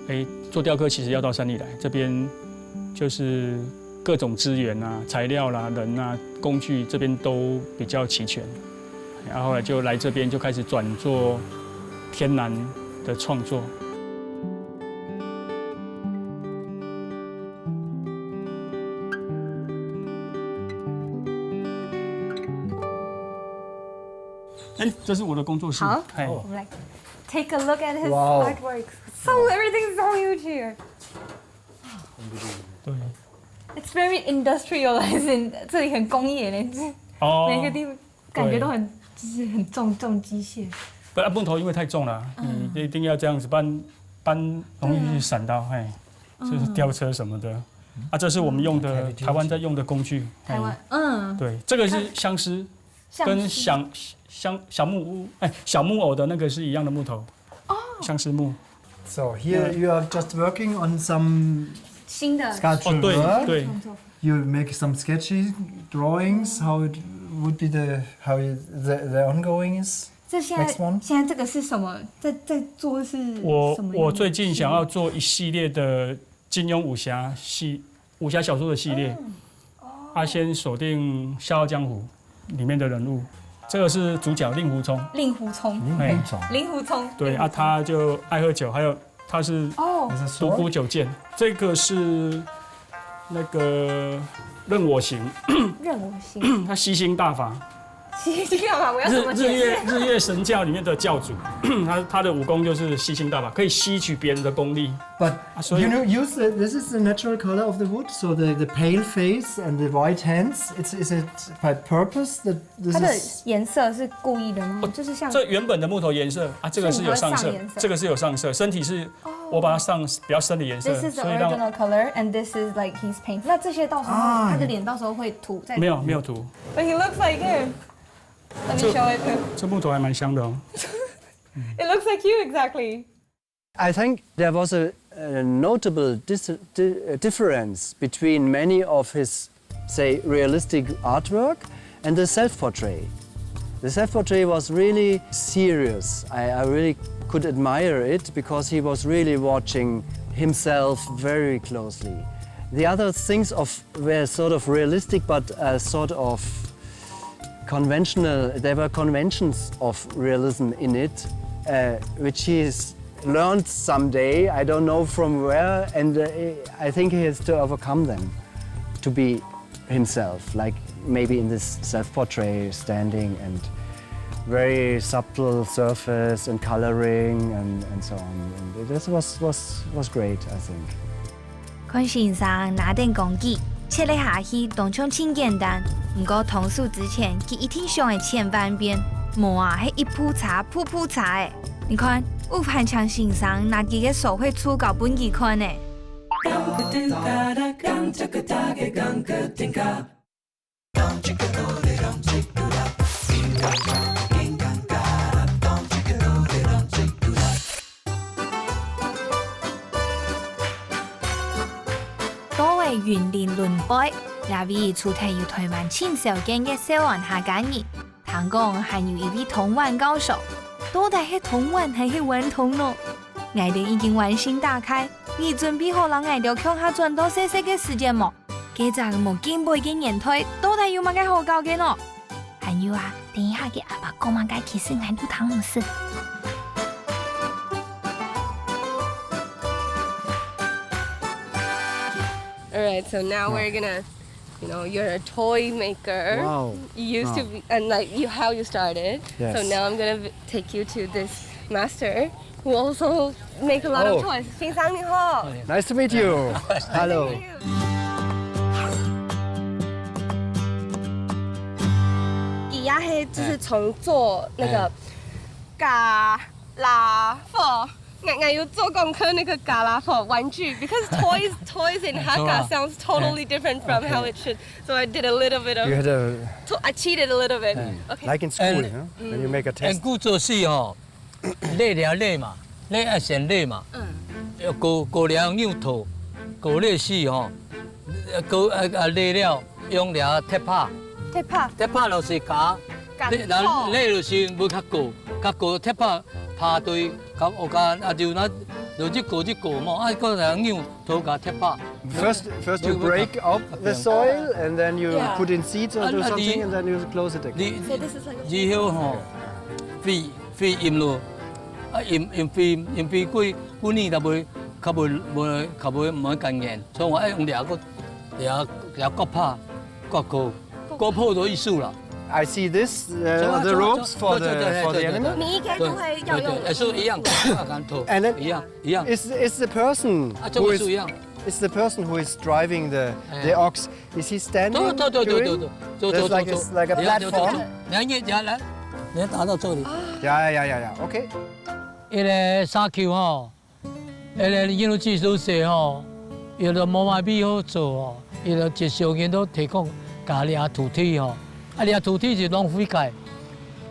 哎，做雕刻其实要到三义来，这边就是各种资源啊、材料啦、人啊、工具这边都比较齐全。然后后来就来这边就开始转做天然的创作。哎，这是我的工作室。好，哎，我们来 take a look at his Wow. artwork. So everything's so huge here. 对， It's very industrialized. 这里很工业呢，就是哦，每个地方感觉都很就是很重重机械。不，啊木头因为太重了，你一定要这样子，不然般容易去闪到，嘿，就是吊车什么的。啊，这是我们用的，台湾在用的工具。台湾，嘿，嗯，对，这个是相思，跟小，小，小木屋，哎，小木偶的那个是一样的木头，哦，相思木。 So here you are just working on some 新的 sculptural 哦，对，work. 对。 You make some sketchy drawings. How it would be the how you, the, the ongoing is. 这现在 Next one. 现在这个是什么？在在做是我什么？我最近想要做一系列的金庸武侠系武侠小说的系列，啊，先锁定《笑傲江湖》里面的人物，这个是主角令狐冲，令狐冲，哎，令狐冲，对啊，他就爱喝酒，还有他是哦，Is it 独孤 sword? 九剑，这个是那个任我行，任我行，他吸星大法，吸星大法，我要怎么解释？日日月日月神教里面的教主，他他的武功就是吸星大法，可以吸取别人的功力。 But 啊，所以 you know, use the, this is the natural color of the wood, so the, the pale face and the white hands. It's is it by purpose that this 它的 is 颜色是故意的吗？就是像这原本的木头颜色啊，这个是有上色所以它会上颜，色这个是有上色，身体是我把它上比较深的颜色， This is the 所以让 original color and this is like his paint。那这些到时候啊他的脸到时候会涂在没有没有涂， But he looks like him. Let me show it to him. 这木头还蛮香的哦。 It looks like you exactly. I think there was a, a notable dis- di- uh, difference between many of his, say, realistic artwork and the self portrait. The self portrait was really serious. I, I really could admire it because he was really watching himself very closely. The other things of were sort of realistic, but uh, sort of conventional. There were conventions of realism in it, uh, which he's learned someday. I don't know from where, and uh, I think he has to overcome them to be himself. Like maybe in this self-portrait, standing and very subtle surface and coloring and, and so on. And this was, was, was great, I think. 看先生拿等工具，切了下去，當像盡簡單。毋過動手之前，佢一定想个千萬遍，無啊，係一步差步步差个。你看，有還像先生拿佢个手會觸角分佢看呢。 到位雲林崙背，這位除忒有臺灣盡少見个詔安客家人，聽講還有一位通碗高手。到底係通碗還係碗通呢？𠊎兜已經完成打開，你準備好㧯𠊎兜共下轉到細細个時節無？該隻無敬畏个年代，到底有麼个好搞个呢？ 還有啊，等一下佢阿爸講麼个，其實𠊎都聽毋識。 All right, so now we're gonna, you know, you're a toy maker. Wow. You used to Wow. be, and like you, how you started. Yes. So now I'm gonna v- take you to this master who also make a lot of Oh. toys. 先生你好。 Nice to meet you. Hello. 佢也係就是從做那個哎家啦貨，𠊎𠊎有做功課那個家啦貨玩具，because toys toys in Hakka sounds totally different from how it should. So I did a little bit of. You had a To, I cheated a little bit. Okay. like in school, huh? When you make a ，and test. 故做事吼，累了累嘛，累愛先累嘛，嗯，要過過了扭頭，過累死吼，過啊啊累了用了鐵耙，鐵耙，鐵耙就是夾，夾累然後累就是要較過，較過鐵耙耙對，夾我夾啊就那就一個一個嘛，啊個人扭頭夾鐵耙。 First, first you break up the soil, and then you Yeah. put in seeds or do Ah, ah, something, the- and then you close it again. 你 So this is like a 以後吼，飛飛陰咯，啊陰陰飛陰飛過過年就會較無無較無無咁嚴，所以我愛用這個這這角耙角過，角耙的意思啦。 I see this, uh, Come on, the come on, ropes come for on. 對對 the 對 for the 對對 animal. 你應該都會要用的。對對，也是一樣，一樣。 And then 一樣一樣。 Is is the person 啊，這 who 個 is 是一樣。 is the person who is driving the the Eh. ox? Is he standing? 走走走走走 doing? 走走 There's 走 like 走 a, like a 你要你要 platform. 走，你要你要來，你要打到這裡。 Yeah, yeah, yeah, yeah. Okay. 一個沙丘吼， L N G Lucy吼，有个無麼个好做吼，有个一少人都提供家己个土地吼，啊，你个土地是浪費个，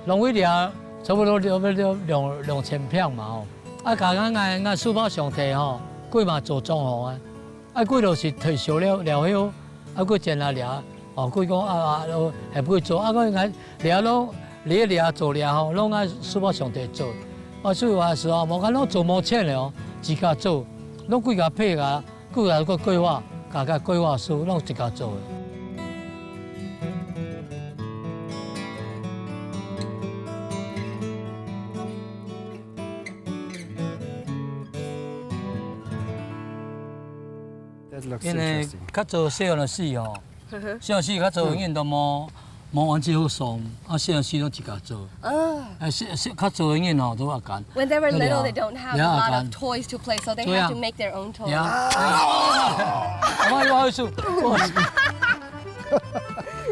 浪費了差不多兩兩兩千坪嘛吼，啊，剛剛𠊎𠊎書包上提吼，佢嘛做裝潢啊。 啊，佢就是退休了了後，啊，佢轉來這，哦，佢講啊啊，哦，還毋會做，啊，佢講這攏你這做這吼，攏啊書包上提做。啊，所以話是哦，無講攏做無錢了哦，自家做，攏規家配啊，規家个規劃，家家規劃書攏自家做个。 That looks 因為 interesting. 較早細漢个時吼，呵呵。細漢時較早个人都無無玩具好耍，啊，細漢時攏自家做。啊。啊，細細較早个人吼，都較簡。When they were little, they don't have a lot of toys to play, so they have to make their own toys. 呀。啊。啊，不好意思，不好意思。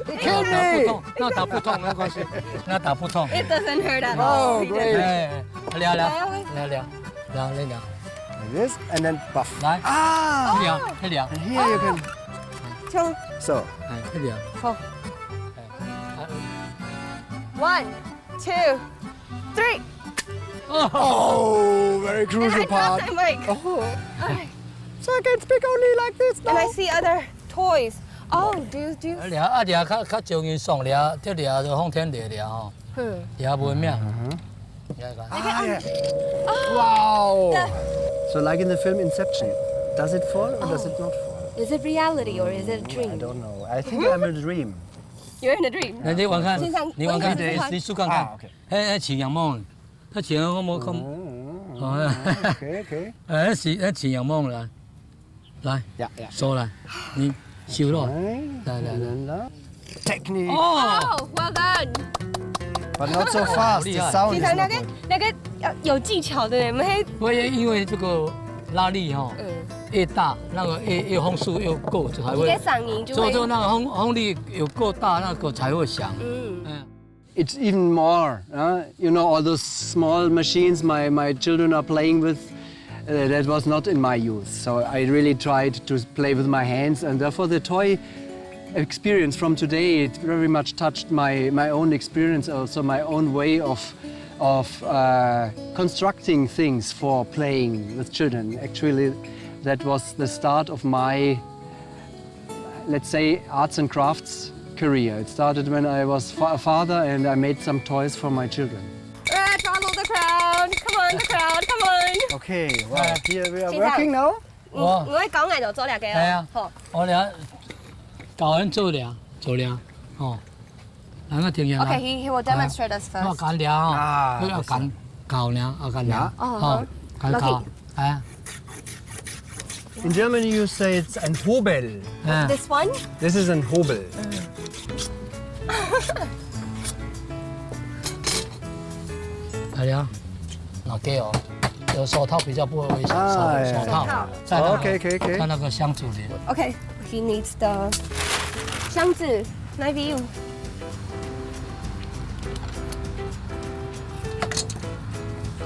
You killed me! 那打不痛，那打不痛，没关系，那打不痛。 It doesn't hurt at all. Oh, great. 哎，哎，聊聊，聊聊，聊聊。 Like this, and then puff. 来，啊！聊，聊。 And here you can. So. 哎，聊。好。哎，哎。 One, two, three. Oh, very crucial part. And I dropped my mic. Oh. So I can speak only like this now. And I see other toys. Oh, do you, do you 啊，這啊，這較較少人耍這，這這風天地這吼，嗯。這無命。嗯哼。這个。 Ah, yeah. Wow. So like in the film Inception, does it fall or does it not fall? Is it reality or is it a dream? I don't know. I think I'm in a dream. You're in a dream. 來，你玩看，先生，你玩看，我也试试看。你试看看。啊，OK。哎，哎，请仰望，他请仰望看。嗯，嗯，嗯，哦。OK，OK。哎，是，哎，请仰望来，来，呀，呀。收来，你收落。哎，来，来，来。来了。Technique. Oh, well done. But not so fast. 好厉害。 The sound is not good. 先生，那个，那个要有技巧的，我们还我也因为这个拉力哈，嗯。越大，那个越，越风速越够，才会，你的嗓音就会，做，做那个风，风力有够大，那个才会响。嗯。嗯。 It's even more, uh, you know, all those small machines my, my children are playing with, uh, that was not in my youth. So I really tried to play with my hands, and therefore the toy experience from today, it very much touched my, my own experience, also my own way of, of, uh, constructing things for playing with children. Actually, that was the start of my, let's say, arts and crafts career. It started when I was fa-, a father and I made some toys for my children. All right, follow the crowd. Come on, the crowd, come on. Okay, well, here we are working now. 嗯，我，我會教𠊎就做這个哦。係啊。好。我倈，教人做倈，做倈，吼。人家聽見啦。Okay, he, he will demonstrate us first. 我教倈哦，啊，佢要教，教倈，啊，教倈，呀。哦，吼，好。教，教，Lucky。哎。 In Germany, you say it's ein Hobel. 哎。This one? This is ein Hobel. 哎呀，OK哦，有手套比较不会危险，手，哎。手套，在那个，OK，OK，OK。在那个箱子里。Okay, he needs the箱子，来给我。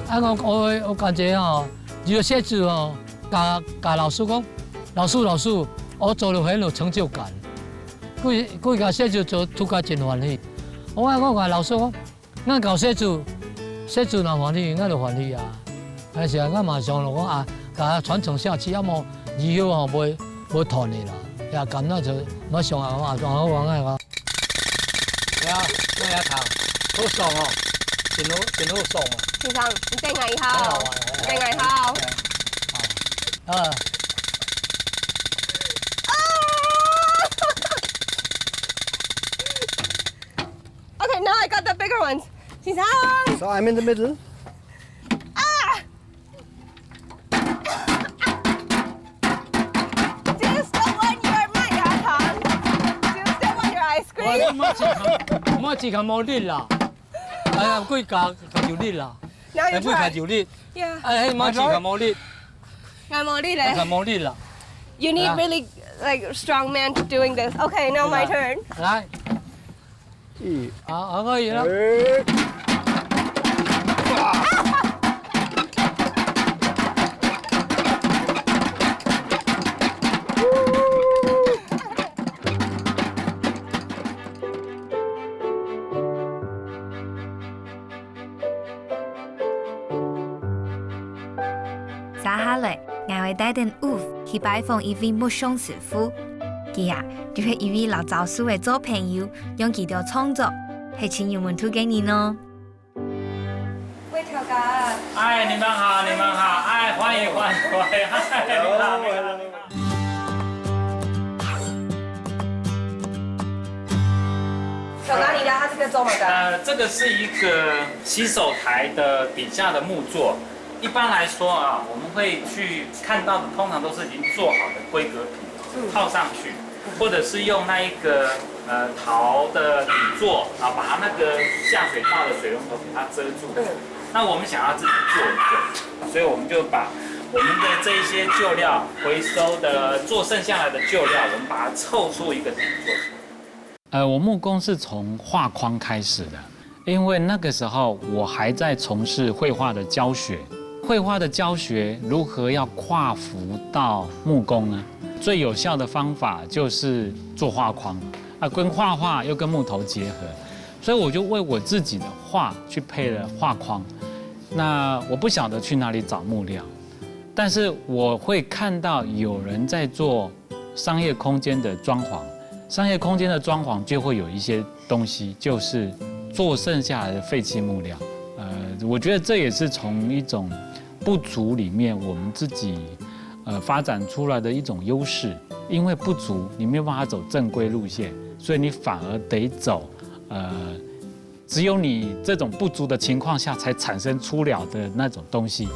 啊，我，我，我感觉哦，有个鞋子哦， 甲，甲老师讲，老师，老师，我做了很有成就感。佢，佢甲设计做，做甲真欢喜。我讲，我甲老师讲，咱搞设计，设计若欢喜，咱就欢喜啊。但是啊，咱嘛想了讲啊，甲传承下去，要么以后吼，袂，袂断的啦。也感觉就，我想啊，我啊，我啊，我啊。 对啊，我也唱，好爽哦，真好，真好爽哦。先生，你等我一下哦，很好玩，你等我一下哦。对啊。啊。Okay, now I got the bigger ones. 先生。 So I'm in the middle. 啊！ Do you still want your 麦芽糖？Do you still want your ice cream? 我，我只看，我只看无力啦。哎呀，佢加，加有力啦。 Now you 哎，佢加 try. 有力。 Yeah. 哎，嘿，我只看无力，我无力咧。看无力啦。 You need 哎呀。 Really, like, strong man doing this. Okay, now my turn. 来。 啊，啊，可以了。哎。啊下來，𠊎會帶等Ulf去拜訪一位木匠師傅。佢啊，就係一位摎棗樹仔做朋友，用佢个創作，係盡有門路个人哦。喂，頭家。哎，你們好，你們好，哎，歡迎，歡迎，歡迎，哎，你們好，你們好，你們好。頭家，你的，他這個做麼个？呃，這個是一個洗手台的底下的木座。一般來說啊，我們會去看到的，通常都是已經做好的規格品，嗯。套上去，或者是用那一個，呃，陶的底座啊，把它那個下水道的水龍頭給它遮住。嗯。那我們想要自己做一個，所以我們就把我們的這一些舊料，回收的，做剩下來的舊料，我們把它湊出一個底座。呃，我木工是從畫框開始的，因為那個時候我還在從事繪畫的教學。繪畫的教學如何要跨服到木工呢？最有效的方法就是做畫框，啊，跟畫畫又跟木頭結合，所以我就為我自己的畫去配了畫框。那我不曉得去哪裡找木料，但是我會看到有人在做商業空間的裝潢，商業空间的装潢就会有一些东西，就是做剩下来的废弃木料。呃，我觉得这也是从一种不足里面我们自己，呃，发展出来的一种优势。因为不足，你没有办法走正规路线，所以你反而得走，呃，只有你这种不足的情况下才产生出了的那种东西。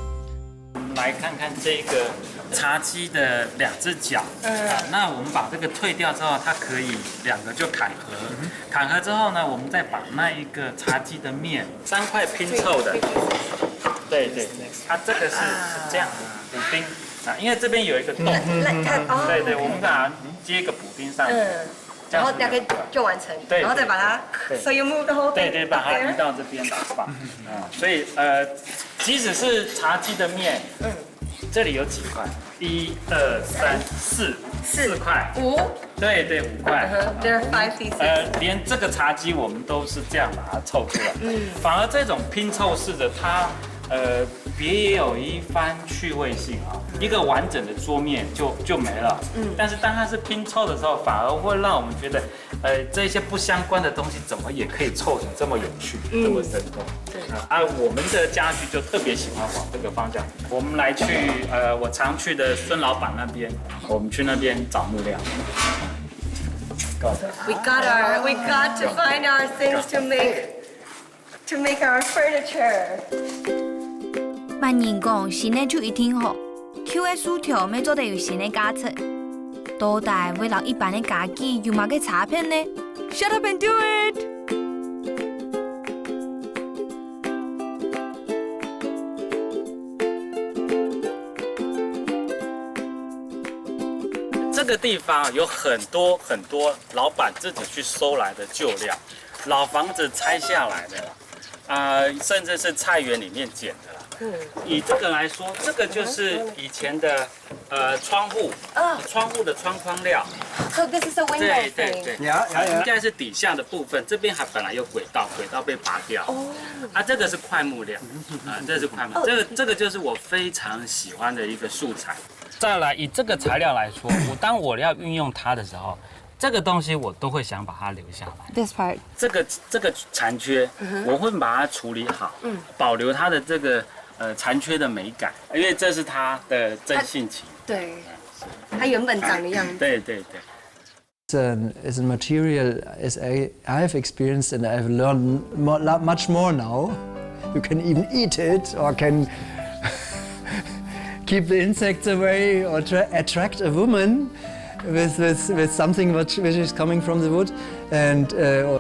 我们来看看这个茶几的两只脚。嗯。啊，那我们把这个退掉之后，它可以两个就砍合。嗯哼。砍合之后呢，我们再把那一个茶几的面，三块拼凑的。对，对，对。它这个是，啊。是这样的，补丁。啊，因为这边有一个洞。来，来，看，哦，对，对，OK。我们把它接一个补丁上去。嗯。这样子。然后大概就完成，对，然后再把它，对。所以木头，对，对，把它移到这边来放。啊，所以，呃，即使是茶几的面，嗯。这里有几块？一、二、三、四，四块。五。对，对，五块。嗯哼，there are five pieces。呃，连这个茶几我们都是这样把它凑出来。嗯。反而这种拼凑式的，它，呃，别有一番趣味性啊。一个完整的桌面就，就没了。嗯。但是当它是拼凑的时候，反而会让我们觉得，呃，这些不相关的东西怎么也可以凑成这么有趣、嗯。这么生动。对。啊，啊，我们的家具就特别喜欢往这个方向。我们来去，呃，我常去的孙老板那边，我们去那边找木料。Got it. We got our, we got to find our things to make, to make our furniture. 麼人講新个就一定好？舊个樹頭乜做得有新个價值。到底會摎一般个家具有麼个差別呢？Shut up and do it！这个地方有很多很多老板自己去收来的旧料，老房子拆下来的啦，啊，甚至是菜园里面捡的啦。嗯。以这个来说，这个就是以前的，呃，窗户，啊。窗户的窗框料。So this is a window 对，对，thing. 对。Yeah, yeah, yeah. 应该是底下的部分，这边还本来有轨道，轨道被拔掉。哦。啊，这个是块木料，啊，这是块木，哦。这个，这个就是我非常喜欢的一个素材。再来，以这个材料来说，我当我要运用它的时候，这个东西我都会想把它留下来。This part. 这个，这个残缺，嗯哼。我会把它处理好，嗯。保留它的这个，呃，残缺的美感，因为这是它的真性情。对，它原本长的样子。对，对，对。It's a, it's a material as I, I have experienced and I've learned more, lo-, much more now. You can even eat it or can keep the insects away or tra-, attract a woman with, with, with something which, which is coming from the wood. And, uh,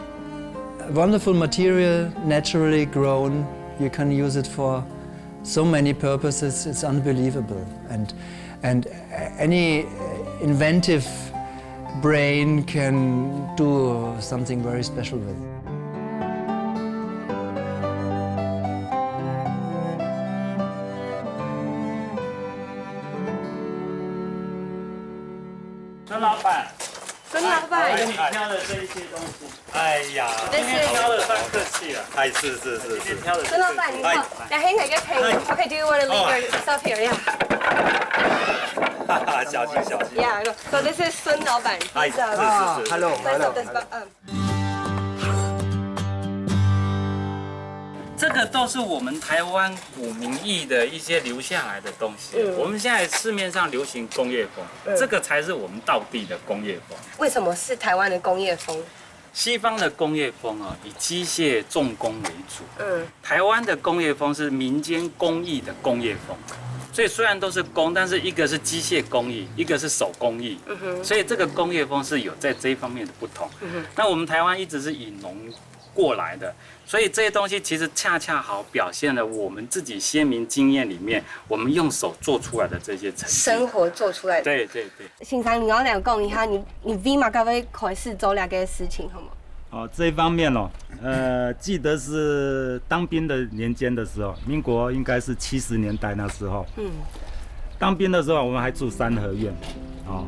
wonderful material, naturally grown. You can use it for so many purposes. It's unbelievable. And, and any inventive brain can do something very special with it. 孙老板，孙老板。哎，挑的这一些东西。哎呀，今天挑的算客气了。哎，是是是是。今天挑的是客气。孙老板，你好。哎。来，很感谢。哎。Okay, do you want to leave your stuff here? Yeah. 哈哈，小心小心。 Yeah, I know. So this is 孙老板。哎，He's, uh, 是是是。 Hello, hello, hello. 这个都是我们台湾古民艺的一些留下来的东西。嗯。我们现在市面上流行工业风，嗯。这个才是我们道地的工业风。为什么是台湾的工业风？西方的工业风啊，以机械重工为主。嗯。台湾的工业风是民间工艺的工业风，所以虽然都是工，但是一个是机械工艺，一个是手工艺。嗯哼。所以这个工业风是有在这一方面的不同。嗯哼。那我们台湾一直是以农过来的，所以这些东西其实恰恰好表现了我们自己先民经验里面，我们用手做出来的这些成绩。生活做出来的。对对对。先生，你要来讲一下，你，你为嘛个会开始做这个事情，好吗？哦，这一方面哦，呃，记得是当兵的年间的时候，民国应该是七十年代那时候。嗯。当兵的时候，我们还住三合院，哦，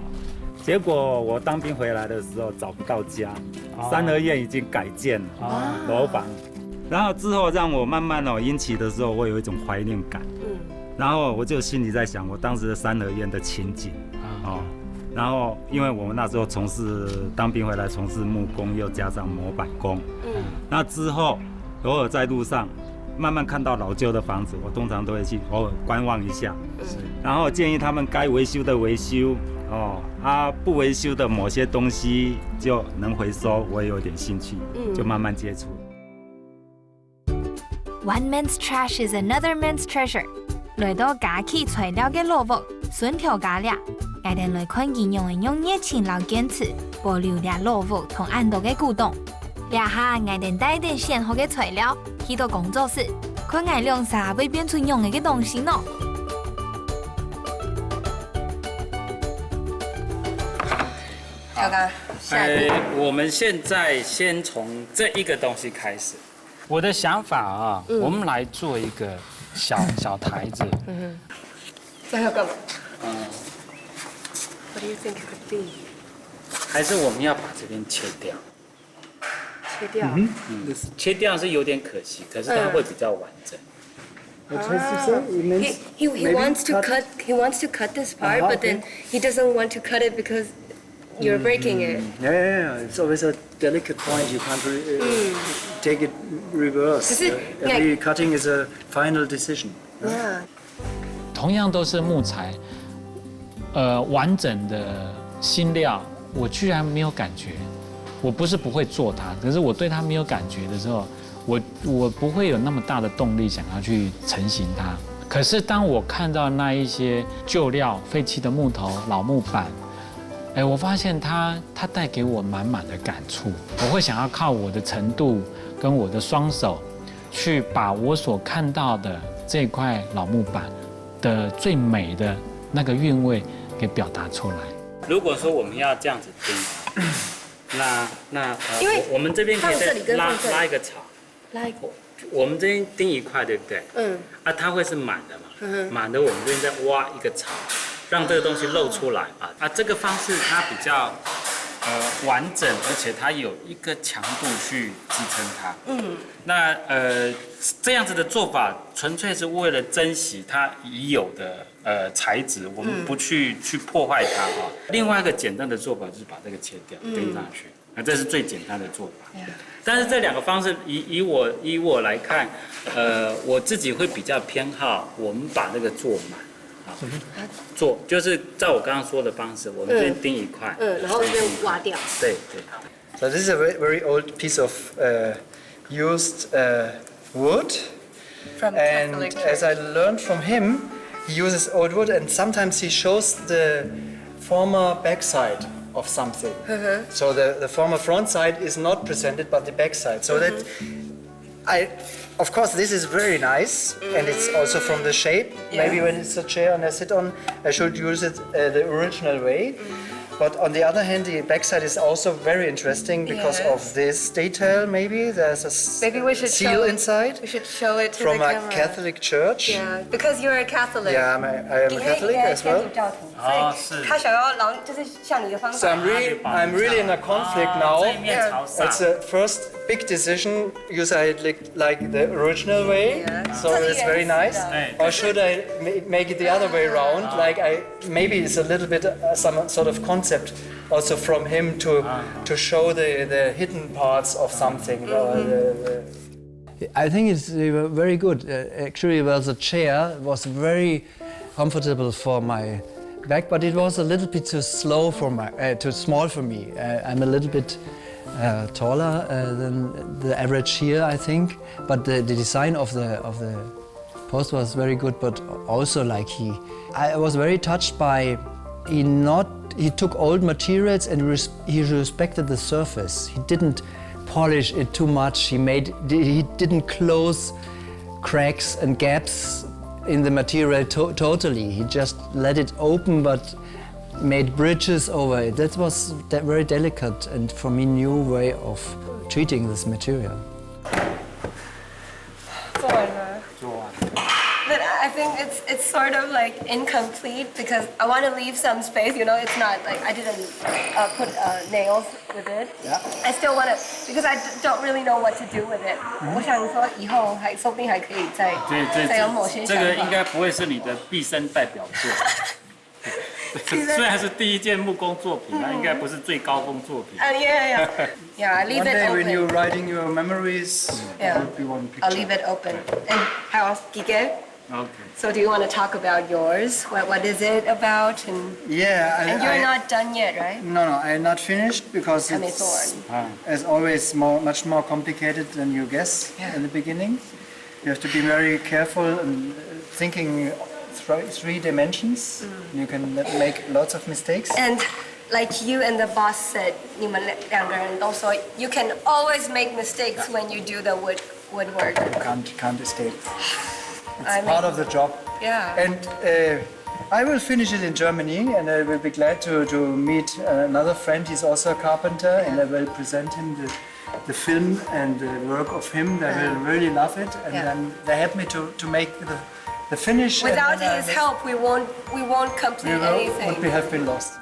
结果我当兵回来的时候找不到家，哦。三合院已经改建了，哦。楼房。然后之后让我慢慢哦，引起的时候，我有一种怀念感。嗯。然后我就心里在想，我当时的三合院的情景，啊。哦，然后因为我们那时候从事，当兵回来从事木工，又加上模板工。嗯。那之后，偶尔在路上慢慢看到老旧的房子，我通常都会去偶尔观望一下。嗯。然后建议他们该维修的维修，哦，啊，不维修的某些东西就能回收，我也有点兴趣，嗯。就慢慢接触。 One man's trash is another man's treasure。來到家具材料个老屋，孫頭家這，𠊎兜來看佢仰仔用熱情摎堅持，保留這老屋同恁多个古董。這下𠊎兜帶等選好个材料，去到工作室，看𠊎兩儕會變出仰仔个東西呢？好，大家，下一步。哎，我们现在先从这一个东西开始。 我的想法啊，嗯。我们来做一个小，小台子。嗯哼。这要干嘛？嗯。What do you think it could be?还是我们要把这边切掉？切掉？嗯哼。嗯，切掉是有点可惜，可是它会比较完整。嗯。What is it, sir? It means he, he, he maybe wants to cut, he wants to cut this part, uh-huh, but then okay. He doesn't want to cut it because you're breaking it. Mm, yeah, yeah, yeah. It's always a delicate point. You can't re- uh, take it reverse. 可是，uh, every cutting is a final decision. Yeah. 同样都是木材，呃，完整的新料，我居然没有感觉。我不是不会做它，可是我对它没有感觉的时候，我，我不会有那么大的动力想要去成型它。可是当我看到那一些旧料、废弃的木头、老木板，哎，我发现它，它带给我满满的感触。我会想要靠我的程度跟我的双手，去把我所看到的这块老木板的最美的那个韵味给表达出来。如果说我们要这样子听，那，那，呃，因为我，我们这边可以再拉，放这里跟放这里。拉一个槽。 来，我们这边钉一块，对不对？嗯。啊，它会是满的嘛，嗯哼。满的我们这边再挖一个槽，让这个东西露出来嘛。啊，这个方式它比较，呃，完整，而且它有一个强度去支撑它。嗯。那，呃，这样子的做法纯粹是为了珍惜它已有的，呃，材质，我们不去，嗯。去破坏它哈。另外一个简单的做法就是把这个切掉，嗯。钉上去。 那这是最简单的做法。Yeah。但是这两个方式，以，以我，以我来看，呃，我自己会比较偏好我们把那个做满，啊，做，就是照我刚刚说的方式，我们这边钉一块，嗯，然后这边挖掉。对，对。So this is a very, very old piece of, uh, used, uh, wood. From and Catholic as I Church. Learned from him, he uses old wood and sometimes he shows the former backside of something. Uh-huh. So the, the former front side is not presented but the backside. So that I, of course, this is very nice and it's also from the shape. Yeah. Maybe when it's a chair and I sit on, I should use it uh, the original way. But on the other hand, the backside is also very interesting because of this detail. Maybe there's a s- seal inside. Maybe we should show it. We should show it to the camera. From a Catholic church. Yeah, because you're a Catholic. Yeah, I'm a, I am a Catholic as well. 佢係，佢係基督教徒。所以他想要，然后就是像你的方法。So I'm really, I'm really in a conflict now. 这一面朝上。 It's a first big decision. You say it like, like the original way, so it's very nice. 对。 Or should I ma- make it the other way around? Like I maybe it's a little bit uh, some sort of concept also from him to to show the the hidden parts of something. Uh, the, the I think it's uh, very good. Uh, actually, well, the chair was very comfortable for my back, but it was a little bit too slow for my, uh, too small for me. Uh, I'm a little bit uh, taller uh, than the average here, I think. But the, the design of the of the post was very good, but also like he, I was very touched by he not he took old materials and res- he respected the surface. He didn't polish it too much. He made he didn't close cracks and gaps in the material to- totally. He just let it open, but made bridges over it. That was de- very delicate and for me new way of treating this material. 做完了。 做完了。 But I think it's it's sort of like incomplete because I want to leave some space. You know, it's not like I didn't uh, put uh, nails with it. Yeah. I still want to because I d- don't really know what to do with it. 我想说以后还说不定还可以再这这再有某些想法。这个应该不会是你的毕生代表作。虽然是第一件木工作品，但应该不是最高峰作品。 Uh, yeah, yeah, yeah. Yeah, I leave One it day when you're open. Writing your memories, Yeah. It would be one I'll picture. Leave it open. And 还有几个？ OK， So do you want to talk about yours? What what is it about? And Yeah, I, and you're I- not done yet, right? No, no, I'm not finished because 还没做完。 it's as always more, much more complicated than you guess Yeah. in the beginning. You have to be very careful and uh, thinking three, three dimensions. You can make lots of mistakes. And like you and the boss said, 你们两个人都说 you can always make mistakes when you do the wood woodwork. Can't can't escape. It's I mean- part of the job. Yeah. And uh, I will finish it in Germany, and I will be glad to, to meet uh, another friend. He's also a carpenter, and I will present him the, the film and the work of him. They will really love it, and Yeah. then they help me to, to make the, the finish. And Without then I his will- help, we won't we won't we complete will, anything. would be have been lost.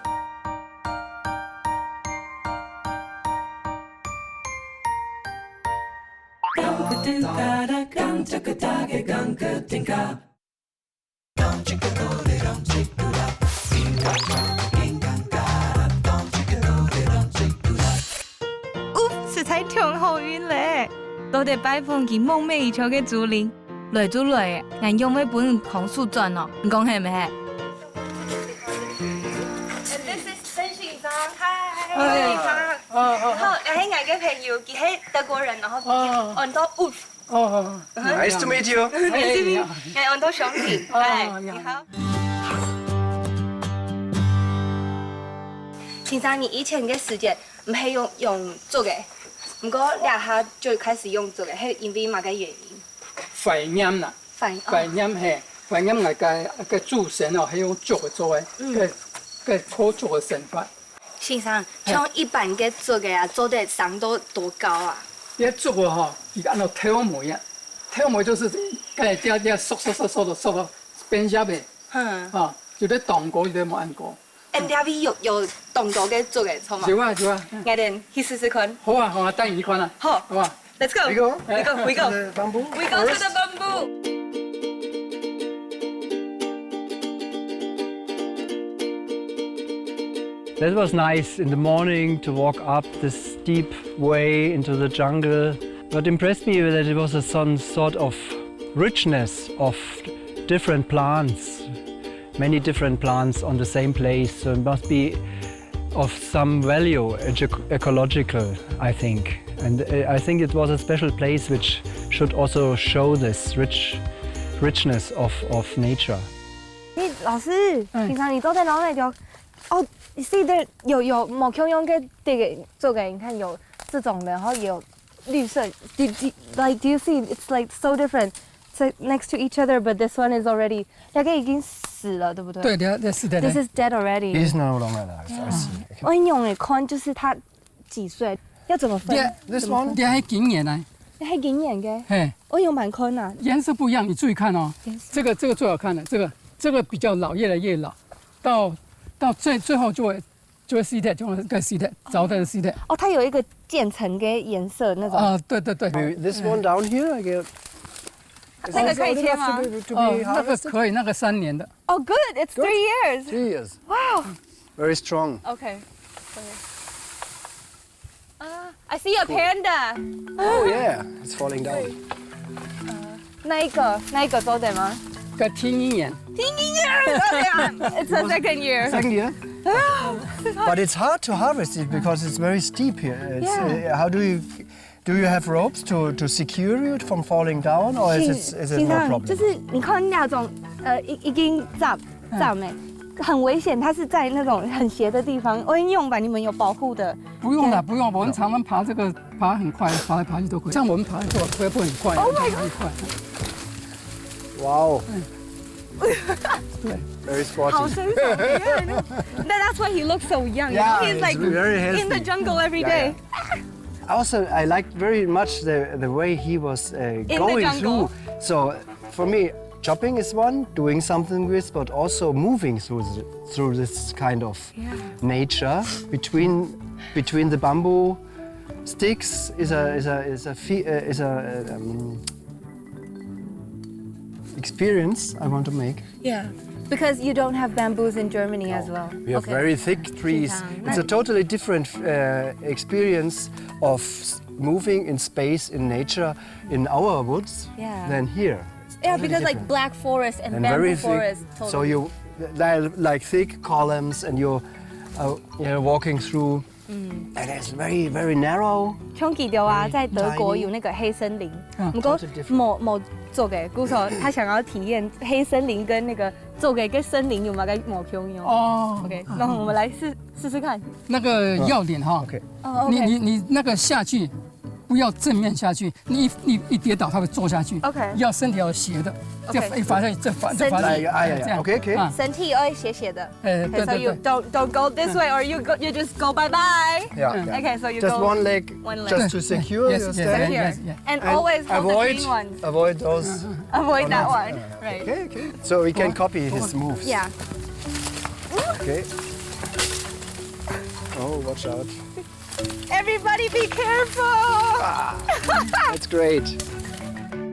Oops，實在忒好運咧！到底拜訪佢夢寐以求个竹林，來就來，恁樣會分空手轉哦，你講係毋係？ And this is 陳先生，嗨。然後，哎，𠊎个朋友，佢係德國人，然後佢安到 Oof。 Oh, nice to meet you. 你安到相信，哎，呀你好。先生，你以前个時間毋係用用竹个，毋過這下就開始用竹个，係因為麼个原因？懷念啦，反懷念嘿，懷念𠊎个个祖先哦，係用竹个做个，个个做竹个生活。先生，像一般个竹个啊，做得生到多高啊？這竹个吼，佢安到透尾啊，透尾就是个這這縮縮縮縮到縮到變葉个，嗯，啊，有的當高，有的無恁高。哎，這位有有當多个竹个，好嗎？有啊有啊，𠊎等去試試看。好啊好啊，帶你去看啊，好好吧？ Let's go. We go. We go. We go. To the bamboo. We go to the bamboo. That was nice in the morning to walk up this steep way into the jungle. What impressed me was that it was a, some sort of richness of different plants, many different plants on the same place. So it must be of some value eco- ecological, I think. And uh, I think it was a special place which should also show this rich richness of, of nature. 你老師，平常你坐在哪里就？哦，see there 有有某共样个这个做个，你看有这种的，然后也有绿色。Do, do, like do you see? It's like so different. It's like next to each other, but this one is already 那个已经死了，对不对？對，這這是的。 This is dead already. He's no longer alive. I see. 我很勇诶，看就是他几岁，要怎么分？這，this one？怎么分這還幾年呢？那还给你演个，嘿，我有蛮看呐。顏色不一樣，你注意看哦。這個這個最好看的，這個這個比較老，越來越老，到到最最后就会就会 seeded，就会 seeded，早点 seeded。哦，它有一个渐层跟颜色那种。啊，对对对， Maybe this one down here, I guess. 那个可以切吗？ Does it have to be, to 哦 be，那个 harvested? 可以，那个三年的。 Oh, good, it's three years. Three years. Wow. Very strong. Okay. Okay. Uh, I see a panda. Oh yeah, it's falling down. 那一个，那一个做得吗？个听一眼，听音乐，对啊，it's the second year. Second year. But it's hard to harvest it because it's very steep here. It's, Yeah. Uh, how do you do you have ropes to, to secure it from falling down, or is it, is it no 先生， problem? 就是你看那种呃，已已经站站哎，很危险，它是在那种很斜的地方。我用吧，你们有保护的。不用了，不用，我们常常爬这个，爬很快，爬来爬去都可以。像我们爬过，会不会很快？ Oh my god 很快。 Wow, 对， very 好 sporty. 伸手，yeah, I know. That, that's why he looks so young. You know? Yeah, He's he's like very in the healthy. Jungle every Yeah, day. Also, I liked very much the, the way he was uh, the going jungle. Through. So for me, chopping is one, doing something with, but also moving through the, through this kind of Yeah. nature between between the bamboo sticks is a is a is a fe- uh, is a um, experience I want to make. Yeah, because you don't have bamboos in Germany as well. We have very thick trees. It's a totally different uh, experience of s- moving in space in nature in our woods Yeah. than here. It's Yeah, totally because like different. black forest and, And bamboo very forest. Thick, so you they're like thick columns and you're uh, you're walking through. And it's very very narrow. 兄弟对啊，在德国有那个黑森林，嗯不过 Totally different. 某某做给，故所他想要体验黑森林跟那个做给跟森林有没有个某共样。哦 OK，那我们来试试试看。那个要点哈， OK. 哦你，OK。你你那个下去，不要正面下去，你一你一跌倒，它会坐下去。 OK 要身体要斜的，这样 OK 一滑下去，这滑这滑下去，身体 Yeah, yeah, yeah. 这样 OK, okay. 啊身体要斜斜的。哎， OK, 对 so 对 you 对， don't don't go this way or you go you just go bye bye. Yeah. Okay, so you Just go one leg, one leg. Just to secure Yes, your yes, step. Here. yes, yes. And And always hold the avoid green one. Avoid those. Avoid that one. Right. Okay, okay. So we can copy his moves. Yeah. Okay. Oh, watch out. Everybody be careful. That's great.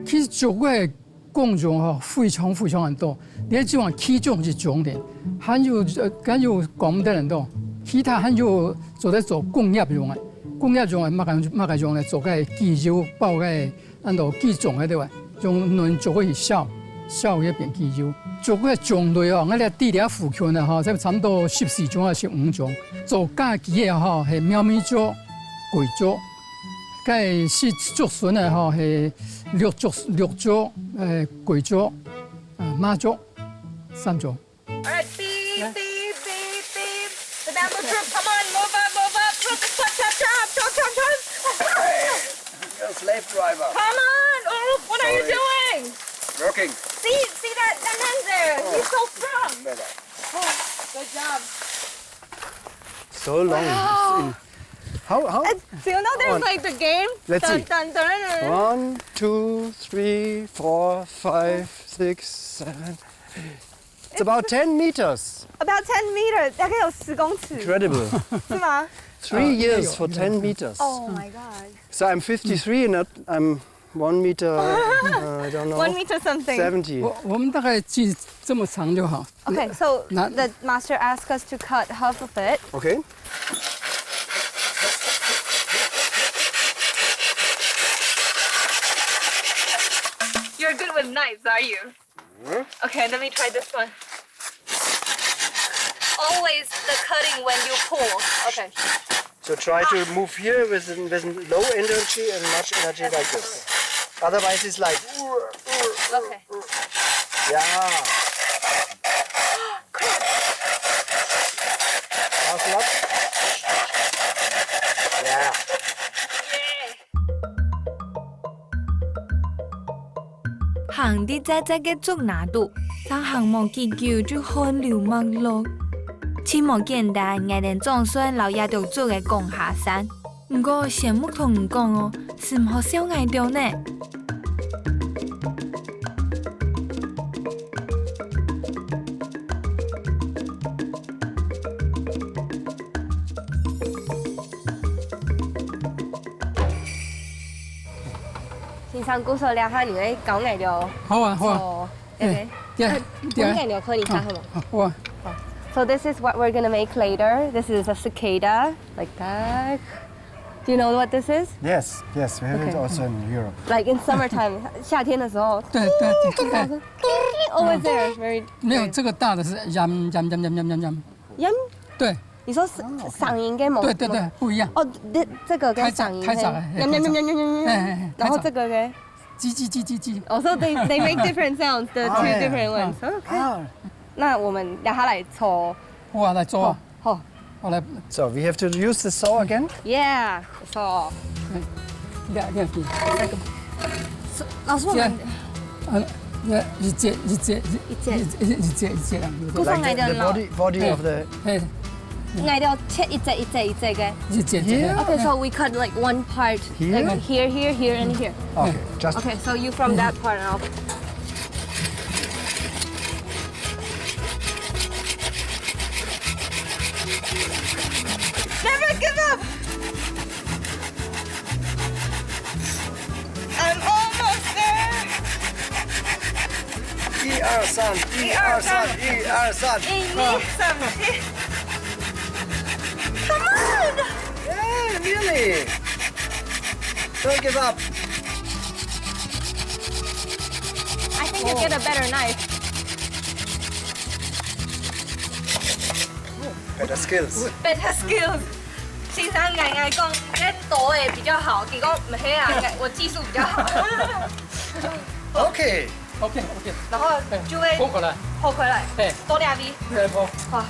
其实竹个功用吼非常非常很多，你看这种起种是种的，还有呃还有讲得很多，其他还有做得做工业用的，工业用的乜个乜个用来做个机油，包个安到机种个对吧？用嫩竹个去烧，烧个变机油。竹个种类哦，我哋地理附近的哈，差不多十四种还是五种，做家己个哈，系貓咪竹、桂竹。 个是竹筍个吼，系绿竹、绿竹、呃桂竹、呃麻竹三种。 All right, beep beep beep beep. The bamboo group, come on, move up, move up, move up, chop chop chop, chop chop chop. You're a slave driver. Come on, Ulf, what are you doing? Working. See, see that, that man there? He's so strong. Better. Oh, good job. So long. It's in- How how? Do you know there's like the game? Let's see. Dun, dun, dun, dun. One, two, three, four, five, six, seven. It's about ten meters. About ten meter，大概有十公尺， Incredible. 是吗？ Three years for ten meters. Oh my god. So I'm fifty-three and not- I'm one meter, uh, I don't know, One meter something. seventy. 我我们大概记这么长就好。 Okay, so Not- the master asked us to cut half of it. Okay. You're good with knives, are you? Okay, let me try this one. Always the cutting when you pull. Okay. So try to move here with, an, with low energy and much energy like this. Otherwise, it's like, Okay. yeah. Last one. Yeah. 行在䆀䆀个竹林肚，正行無幾久就汗流脈落。真無簡單，𠊎等總算摎這兜竹仔扛下山。毋過，羨慕同你講哦，係毋好笑𠊎兜呢。先生，故所這下你會教𠊎兜。好啊，好啊。做，OK。對啊，呃，分𠊎兜看一下，好無？好啊。So this is what we're gonna make later. This is a cicada, like that. Do you know what this is? Yes, yes, we have it Okay. Also in Europe. Like in summertime, 夏天的时候，对对对对，always there, very 没有这个大的是 yam yam yam yam yam yam yam， yam。对你说嗓嗓音跟某对对对，不一样。哦，这这个跟开场嗓音开场哎嘿，yam yam yam yam yam 哎 yam，哎哎然后这个呢？叽叽叽叽叽，哦，so they they make different sounds, the two 哎 different ones. OK，啊，那我们让他来抽。我来做啊，好，我来 So we have to use the saw again. Yeah，so 两两边，老师，我这样们，呃，那一节一节一节一一节一节两个，故所 Like the, the 我们 body, body of the. 哎，，𠊎兜切一节一节一节个。一节一节。 Okay, so we cut like one part, Here? like here, here, here, and here. Okay, just. Okay, so you from that part and I'll. Never give up. I'm almost there. 一二三，一二三，一二三。一二三四。Come on. Yeah, really. Don't give up. I think you get a better knife. Better skills. Better skills。先生，𠊎，𠊎講，這刀个比較好，結果毋係啊，𠊎，我技術比較好。Okay. OK OK，然後就會拨回來。好回來，哎，多兩位。再拨。哇，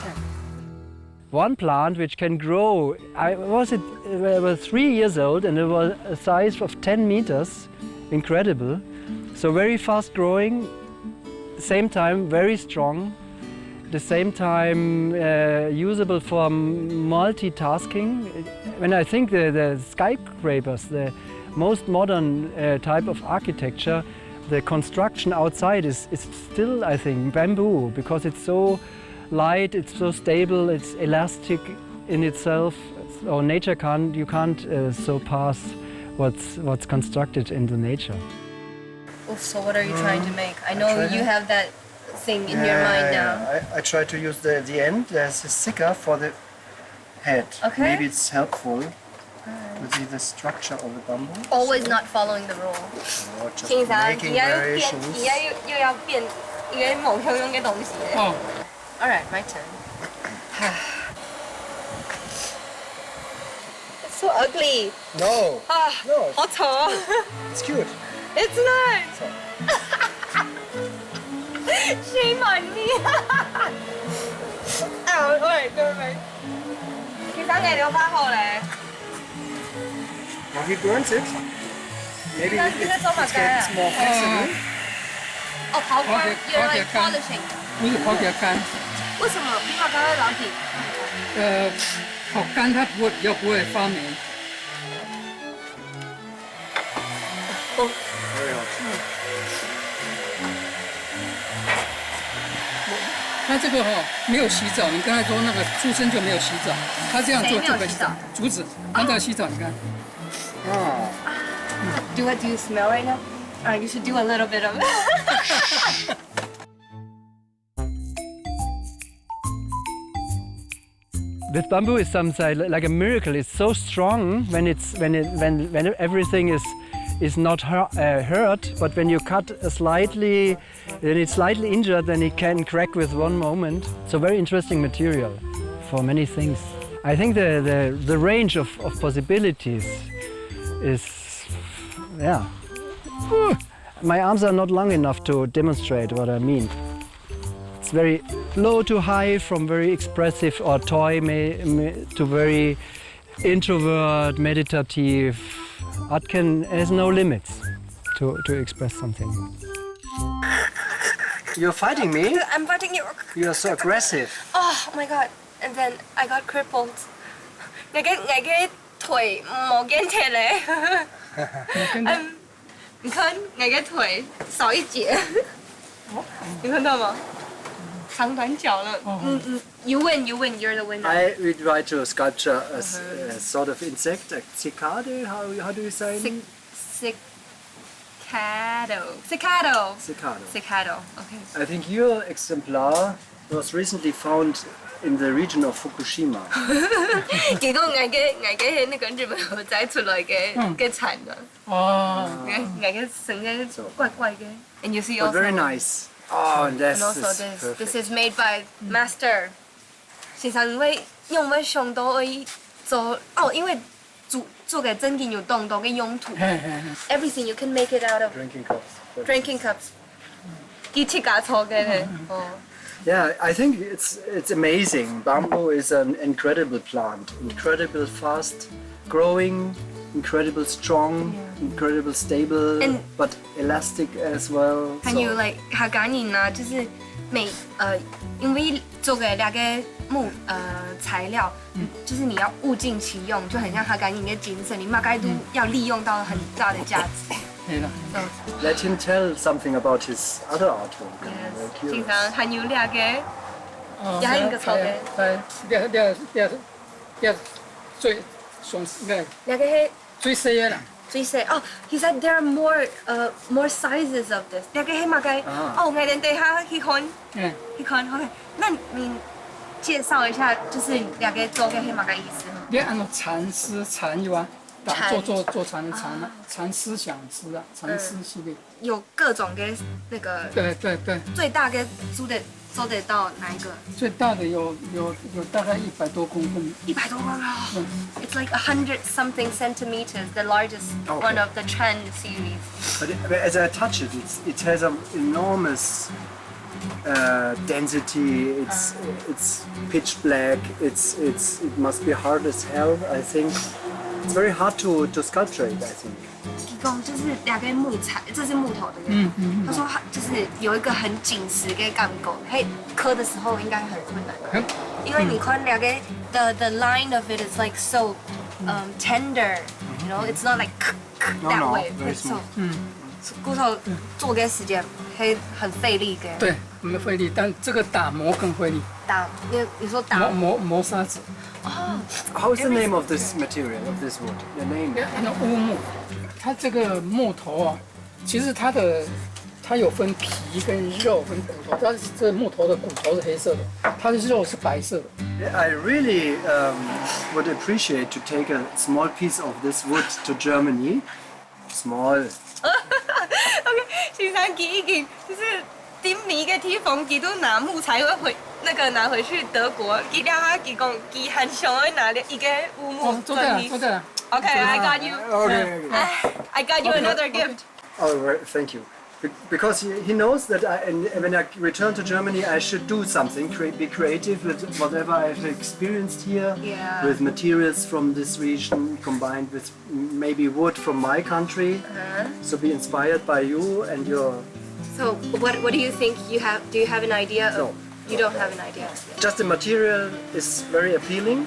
One plant which can grow, I was it, uh, was three years old and it was a size of ten meters. Incredible. So very fast growing, same time very strong, the same time uh, usable for multitasking. When I think the, the skyscrapers, the most modern uh, type of architecture, the construction outside is, is still, I think, bamboo because it's so light, it's so stable, it's elastic in itself. So nature can't, you can't uh, surpass what's, what's constructed in the nature. Oof, so what are you trying to make? I know trying you to- have that thing in your mind now. I, I try to use the, the end as a sticker for the head. Okay. Maybe it's helpful to see the structure of the bamboo. Always not following the rule. Or just 先生， making 你要又變， variations. 你要又又要變一個無共樣个東西。哦， All right, my turn. It's so ugly. No, 啊， No. 好丑哦。 It's cute. It's nice. Shame on me. 啊，喂，各位，其實你留翻好咧。 Now he burns it. Maybe 那 it, 這個做麼个啊？ it's more flexible. 哦，刨乾，刨乾， you're like 刨乾。 polishing. 不是刨比較干，為什麼？你把它老底。呃，刨干它不會比較不會發霉。哦，没有。它这个哈、没有洗澡，你刚才说那个出生就没有洗澡，它这样做就可以洗谁没有洗澡？竹子，很少洗澡，你看。啊， Do what? Do you smell right now? Uh, you should do a little bit of. With bamboo is something like a miracle. It's so strong when it's when it when when everything is is not hurt, uh, hurt, but when you cut a slightly, then it's slightly injured, then it can crack with one moment. So very interesting material for many things. I think the the, the range of, of possibilities is, yeah. My arms are not long enough to demonstrate what I mean. It's very low to high, from very expressive or toy may, may, to very introvert, meditative. Art can has no limits to, to express something. You're fighting me? I'm fighting you. You are so aggressive. Oh my god. And then I got crippled. 𠊎个𠊎个腿無見忒咧。嗯，你看，𠊎个腿少一節。你看到嗎？长短脚了。嗯嗯，you win, you win, you're the winner. I will try to sculpture a, s- a sort of insect, a cicada. How, how do you say? Cic- cic- Staccato, staccato, staccato. Staccato. OK。 I think your exemplar was recently found in the region of Fukushima. 結果𠊎个𠊎个係那個日本火災出來个个產啊。哦。𠊎𠊎个生个怪怪个，and you see also. But very nice. Oh, and this is perfect. This is made by master. 先生會用會想到會做哦，因為做做个真經有當多个用途。Everything you can make it out of drinking cups. Drinking cups，佢自家做个呢。哦。 Yeah, I think it's it's amazing. Bamboo is an incredible plant, incredible fast growing, incredible strong, incredible stable, but elastic as well. 還有 like 客家人啊，就是每呃，因為做个那个木呃材料，就是你要物盡其用，就很像客家人的精神，你嘛該都要利用到很大的價值。係啦。 Let him tell something about his other artwork. I'm very curious. 經常還有那个，也還有个草莓。對，這這這這最上个那个係最細个啦。最細哦。He said there are more uh more sizes of this。那个係嘛个？哦，我等等下去看，嗯，去看。OK，那你介绍一下，就是那个做个係嘛个意思吗？你按照蚕丝蚕有啊，打蚕做做做蚕的蚕啊，蚕丝想丝啊，蚕丝系列。有各种个那个对对对，最大个做得做得到哪一个？最大的有有有大概一百多公分。一百多万啊！It's like a hundred something centimeters, the largest one of the trend series. But it, as I touch it, it's, it has an enormous uh, density. It's it's pitch black. It's it's it must be hard as hell. I think it's very hard to to sculpture it. I think. 一共就是两个木材，这是木头的。嗯嗯。他说他就是有一个很紧实的感觉，嘿，刻的时候应该很困难，因为你看两个 the the line of it is like so um tender, you know, it's not like that way. So 嗯，故所做个时间还很费力的。对，很费力，但这个打磨更费力。打，你你说打磨磨磨砂纸。哦， How is the name of this material, of this wood? The name? 那乌木，它这个木头啊，其实它的它有分皮跟肉跟骨头，但是这木头的骨头是黑色的，它的肉是白色的。 I really um, would appreciate to take a small piece of this wood to Germany. Small. OK，先生佢已经就是顶尾个地方，佢都拿木材会回那个拿回去德国，佢让他佢讲佢很想要拿一个乌木哦，做对了，做对了。 OK, I got you. Okay. I got you another gift. Oh, well, thank you. Be- Because he, he knows that I, and when I return to Germany, I should do something, cre- be creative with whatever I've experienced here, Yeah. with materials from this region combined with maybe wood from my country. So be inspired by you and your So what what do you think you have? Do you have an idea? Of, No. You don't have an idea. Just the material is very appealing.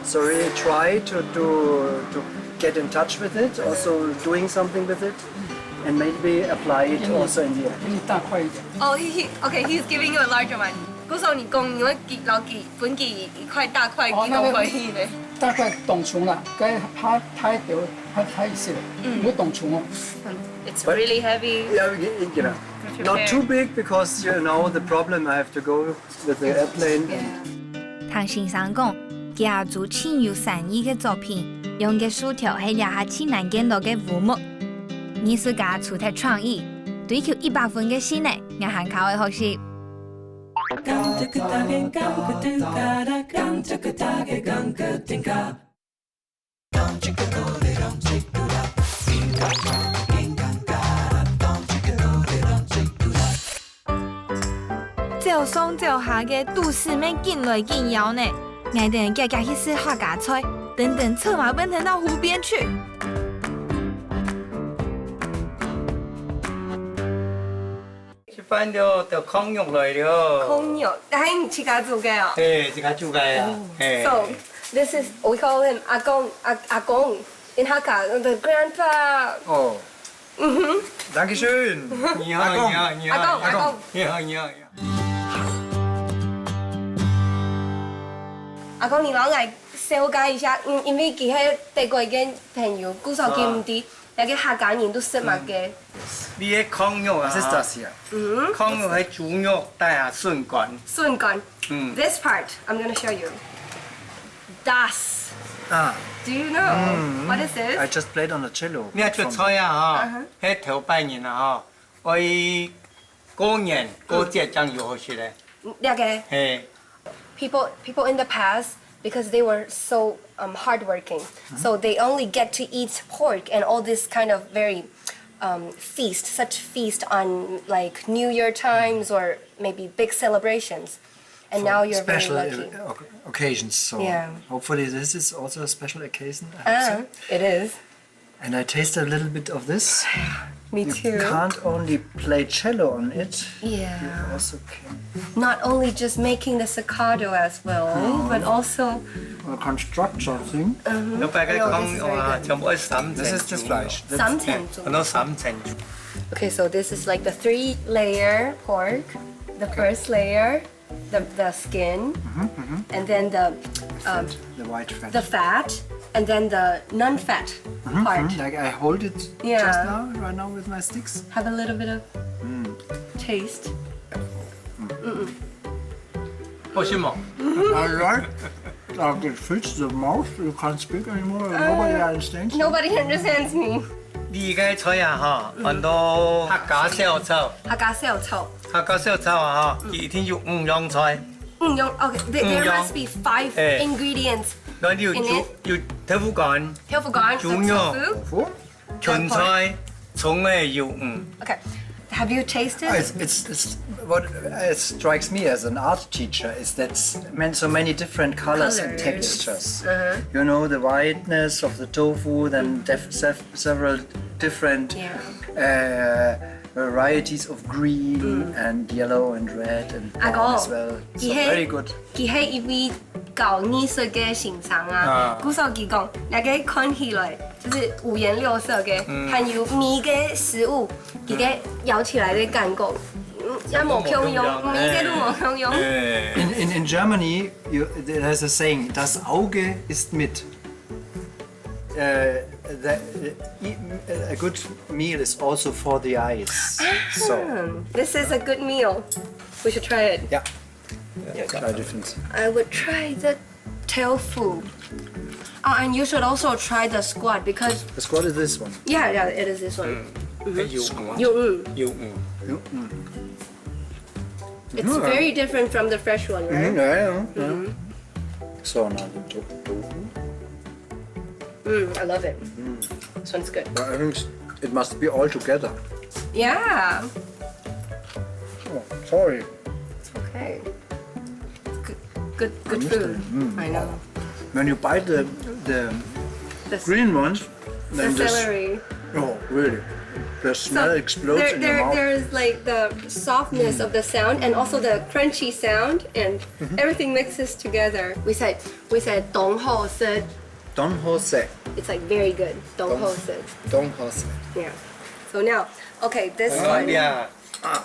So really try to do to get in touch with it, also doing something with it, and maybe apply it also in the air. 给你大块一点。 Oh, he, he okay. He's giving you a larger one. 故所你讲你会给老给分给一块大块给老块去呢。大概当重啦，该他他有他他一些，嗯，有当重哦。 It's really heavy. Yeah, we- you know, not too big because you know the problem. I have to go with the airplane. And 聽先生講，佢也做盡有誠意个作品，用个樹條係這下盡難見到个烏木。藝術家除忒創意，追求一百分个心呢，𠊎還較愛學習。走上走下个都市面緊來緊要呢，𠊎等遽遽去食客家菜，等等車馬奔騰到湖邊去。食飯了，就炕肉來了。炕肉，但係你自家煮个哦。嘿，自家煮个啊。嘿。 So this is we call him 阿公，阿阿公，in Hakka the grandpa。 oh, 嗯哼， Dankeschön. 你好，你好，你好，阿公阿公。你好，你好，你好。 阿公，你幫我紹介一下，因因為佢係德國个朋友，故所佢毋知這个客家人都食麼个？你个炕肉啊， What is this here? 炕肉係豬肉帶下筍乾。筍乾。嗯 This part, I'm gonna show you. Das. Ah, Do you know what is I this? Just played on the cello. 你愛出菜啊哈，係頭擺人啊哈，愛過年過節正有好食个。這个係， people people in the past, because they were so um, hardworking, so they only get to eat pork and all this kind of very um, feast, such feast on like New Year times or maybe big celebrations. And now you're very Special lucky. uh, oc- occasions, so Yeah. Hopefully this is also a special occasion. I hope so. Ah, it is. And I taste a little bit of this. Me You too. Can't only play cello on it. Yeah. You also can Not only just making the staccato as well, but also uh, construct something. 有擺个 No, this is 炕肉啊， very good. 全部愛三層。 This is just flesh. 三層煮。很多三層煮。 Okay, so this is like the three layer pork. The first layer, the, the skin, and then the um, The white fat. the fat, and then the non-fat part. Like I hold it Yeah. just now, right now with my sticks. Have a little bit of taste. 好食無？ I like. Like it fits the mouth. You can't speak anymore. Nobody understands. Nobody understands me. 你个菜啊哈，很多客家小炒，客家小炒。客家小炒啊哈，佢一定有五樣菜。五樣，okay, there, there 五樣。 must be five 哎。 ingredients. 然後有 In 豬 it，有豆腐乾， 豆腐乾，豬肉 tofu. 芹菜，蔥个油，嗯。 Okay, have you tasted? Ah, it's, it's, it's what it strikes me as an art teacher is that s- man, so many different colors, and Colors. Textures. Uh-huh. You know the whiteness of the tofu, then def, sef, several different Yeah. uh, varieties of green and yellow and red and 阿 brown as 哥 well. 佢 So 係 very good. 佢係一位搞藝術个先生啊啊，故所佢講，那个看起來就是五顏六色个，還有味个食物，佢个咬起來个感覺，嗯，也無共樣，味个都無共樣。哎。 In, in, in Germany, you, there's a saying, das Auge ist mit. Uh, the, a good meal is also for the eyes. So, Hmm, this is a good meal. We should try it. Yeah. Yeah, try different. I would try the tofu. Oh, and you should also try the squid because The squid is this one. Yeah, yeah, it is this one. 有五啊，有嗯，有五。 it's very different from the fresh one, right? Mm, yeah, yeah, yeah. So now the to- tofu. Mm, I love it. This one's good. But I think s- it must be all together. Yeah, Oh, sorry. it's okay. Good, good, good Missed it. food. Mm. I know. When you bite the the This- green ones, The then this celery. Oh, really? The smell So explodes there, in your there, mouth. there is like the softness of the sound and also the crunchy sound and everything mixes together. We said we said 當好食. Don't hold that. It's like very good. 當好食. Don't hold that. Yeah. So now, okay, this 好 one. 呀，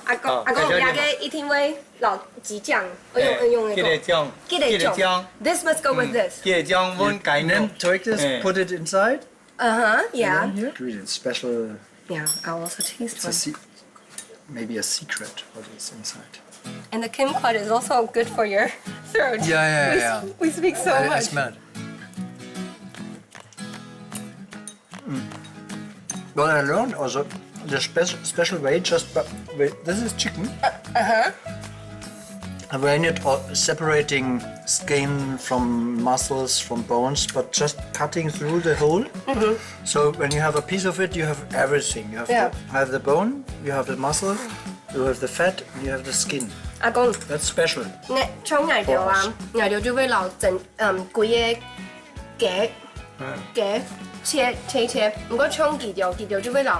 阿哥，好，阿哥，大家這个一定會落幾醬，我用，我用一個。哎，這個醬，這個醬。這個醬。 This must go with this. 這個醬，我改 And then take this, 哎。 put it inside. Uh huh. Yeah. And here. Ingredient special. Yeah. I'll also taste It's a one. se- maybe a secret what is inside. And the kumquat is also good for your throat. Yeah, yeah, we, yeah. We speak so I, I much. smell it. Mm. What I learned also, the special special way, just but wait, this is chicken. Uh huh. When it uh, separating skin from muscles from bones, but just cutting through the hole. So when you have a piece of it, you have everything. You have Yeah. the, have the bone, you have the muscle, you have the fat, and you have the skin. 阿公， That's special. 𠊎像𠊎兜啊，𠊎兜就會摎整嗯規個雞，雞切切切，毋過像佢兜，佢兜就會摎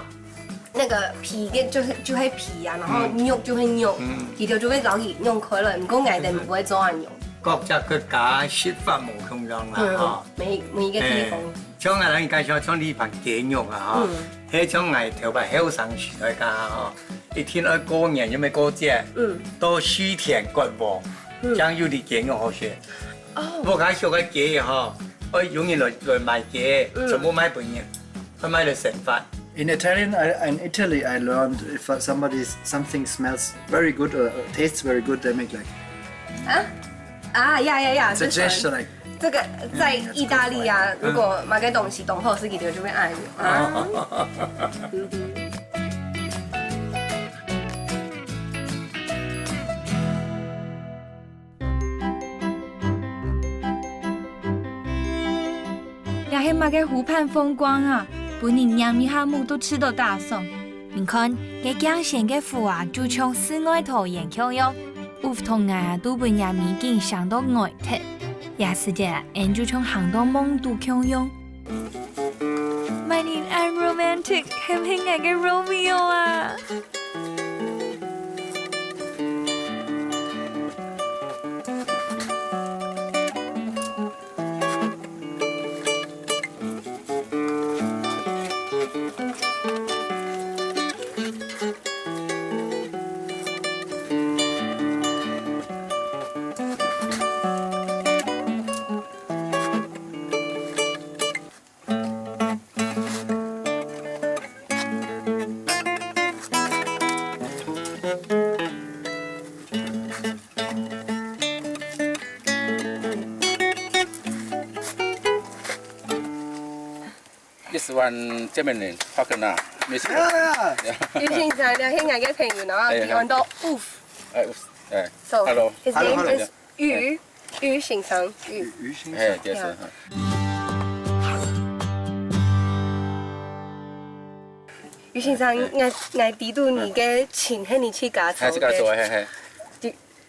那個皮个就係就係皮啊，然後肉就係肉，佢兜就會摎佢用開來，毋過𠊎兜毋會做恁樣。各隻國家食法無共樣啦，嗯吼。，每每一個地方哎，像𠊎人介紹像呢盤雞肉啊，吼，係像𠊎頭擺後生時代个吼，一定愛過年，因為過節，嗯，到水田割禾，正有這雞肉好食。哦，屋下畜个雞吼，愛有人來來賣雞，全部賣分人，愛賣來生活。In Italian, I, in Italy, I learned if uh, somebody something smells very good or uh, tastes very good, they make like 啊啊呀呀呀！it's a gesture, like 这个在意大利啊，如果买个东西懂后是一定就会按啊。也係麼个湖畔風光啊，分人仰一下目都試著打爽。你看，該鏡前个湖啊，就像世外桃源共樣，烏同𠊎啊，都分這美景嚐到呆忒。這時節，𠊎就像行到夢肚共樣。My name I'm romantic，係毋係𠊎个 Romeo 啊？ 一十万这边人发给那，没事。Yeah, yeah. 于先生，你係𠊎个朋友，然後佢安到 Uf。哎，哎 So hello， his Hello, name hello. is 于于先生，于。于先哎生。，yes，于先生，𠊎𠊎知道你个親係你自家做还是该做，个。嘿嘿。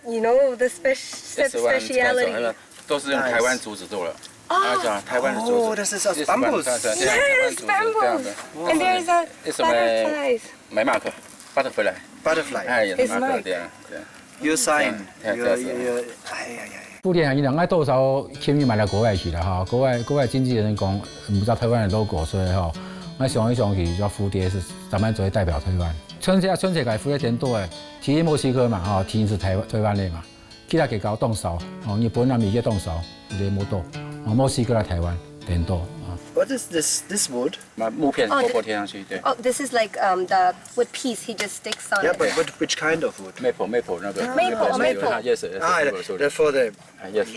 You know the spec- 一十万该做，那 speciality. 个都是用台湾竹子做的。啊，是啊，台湾的竹 Oh, 子。 this is a 一十万 bamboo. 对对，台湾竹子这样的。 Bamboo. And there is a 一什么 butterflies. 买马克，butterfly。 Butterfly. 哎，也是 It's 马克 Mike. 对啊，对啊。 You sign. Yeah, You, yes. you, you, ay, ay, ay. 富田行一郎，𠊎多少肯定買到國外去了哈。國外國外經紀人講，毋知道台灣的 logo，所以哈，𠊎想一想去，就蝴蝶是咱們做代表台灣。全世界全世界蝴蝶店多誒，第一墨西哥嘛，哈，第二是台灣台灣的嘛，其他國家當少，哦，日本啊、美國當少，蝴蝶無多，哦，墨西哥啦、台灣店多啊。 What is this? This wood? 那木片哦薄薄贴上去，对。 Oh, this is like um the wood piece he just sticks on. Yeah, It. but, but which kind of wood? Maple maple那个。 Maple，哦，maple。 Yes，yes， Ah, yes， the- for the. Yes。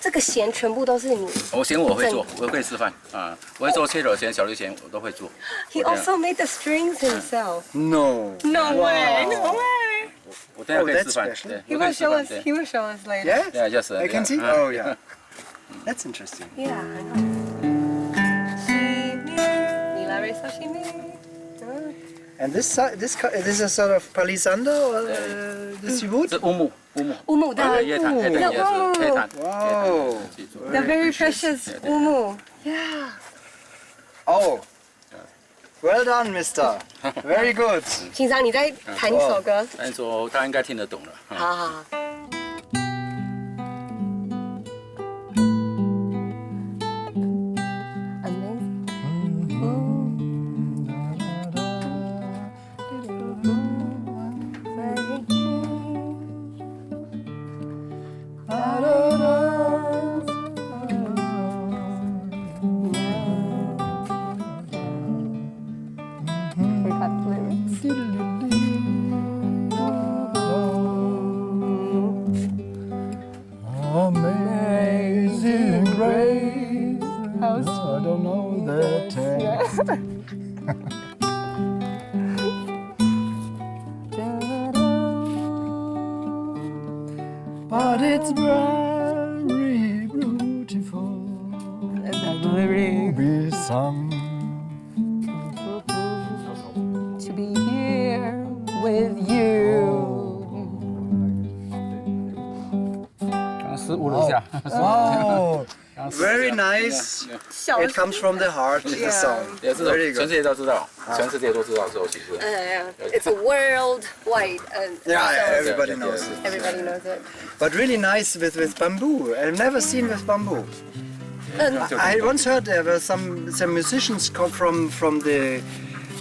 这个弦全部都是你。我弦我会做，我会示范啊，我会做切头弦、小提弦，我都会做。 He also made the strings himself. No. No way, no way. 我等下可以示范。 Oh, that's special. 对， He 我可以 will 示 show 范。 us. 对。 He will show us later. Yeah, yes. I can see. Yeah. Oh, yeah. That's interesting. Yeah, 很好。Sashimi，你来 sashimi。嗯 And this si- this co- this is sort of palisander or uh, this wood? 这乌木，乌木。乌木的。对，黑炭，黑炭，yes，黑炭。 Wow. It's The very precious 乌木。Yeah。 Oh. Well done, Mister. Very good. 平常你在弹一首歌。那你说他应该听得懂了。好好好。Amazing. Forgot the lyrics. Amazing grace. How's I don't know the text. But it's very beautiful to be sung. To be here with you. 刚刚失误了一下。 Wow. 刚刚失误 Very 一下。 Nice. 小 It comes from the heart. The song. 也是 Very 全世 good. 界都知道，全世界都知道这首曲子。 Uh, it's a worldwide. And Yeah, so everybody knows. Everybody knows it. But really nice with, with bamboo. I've never seen with bamboo. I once heard there were some, some musicians come from, from the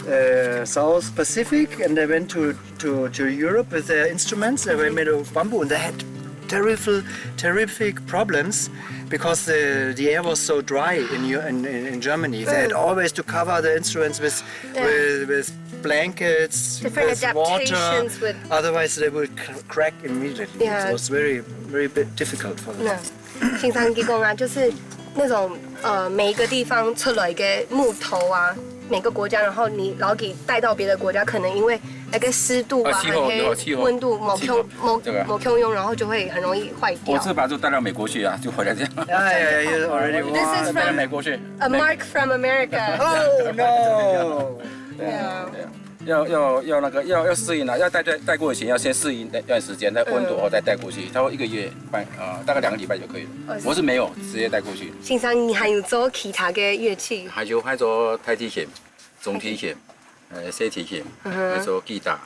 uh, South Pacific, and they went to, to, to Europe with their instruments. They were made of bamboo, and they had terrible, terrific problems. Because the, the air was so dry in, Eu- in, in, in Germany, they had always to cover the instruments with, with, with blankets, Different with water. Adaptations with Otherwise, they would cr- crack immediately. Yeah. It was very, very bit difficult for them. 那，先生佢講啊，就是那種呃每一个地方出來个木頭啊，每个國家，然後你然後給帶到別的國家，可能因為那個濕度啊，啊氣候還有有氣候溫度，某氣候共某這個某共用，然後就會很容易壞掉我。這把就帶到美國去啊，就回來這樣。 Yeah, yeah, yeah, already. This is 帶到 from 美國去。 a mark from America. Oh no! 对啊，要要要那个要要适应啊，要带带带过以前要先适应那段时间，那温度后再带过去，差不多一个月半啊、大概两个礼拜就可以了。我是没有直接带过去，先生，你還有做其他个樂器？還有還做大提琴、中提琴、呃小提琴，還做吉他，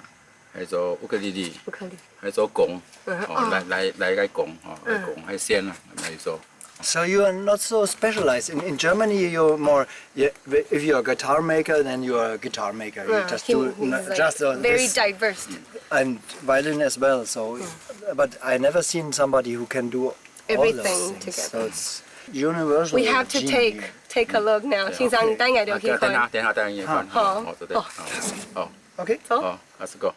還做烏克丽丽，烏克麗。還做弓，嗯哦，來來來个弓，哦，來弓，還有弦啊，來做。 So you are not so specialized. In, in Germany, you're more, you, if you're a guitar maker, then you're a guitar maker. You Yeah, just he- do he's, n- like, just uh, very this diverse. And violin as well. So, but I never seen somebody who can do all those Everything things. Together. So it's universal. We have to gene. take take a look now. 先生，你等一下就去啊等下看。等下等下等下，好好，對對，好，好， Okay. 好，let's go。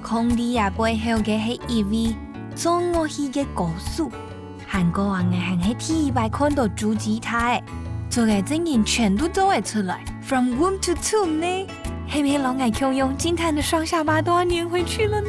孔麗亞背後个係一位做樂器个高手，還過啊，𠊎還係第一擺看到竹吉他誒，做个正經全都做得出來，from womb to tomb呢，係毋係摎𠊎共樣驚嘆到雙下巴都要黏回去了呢？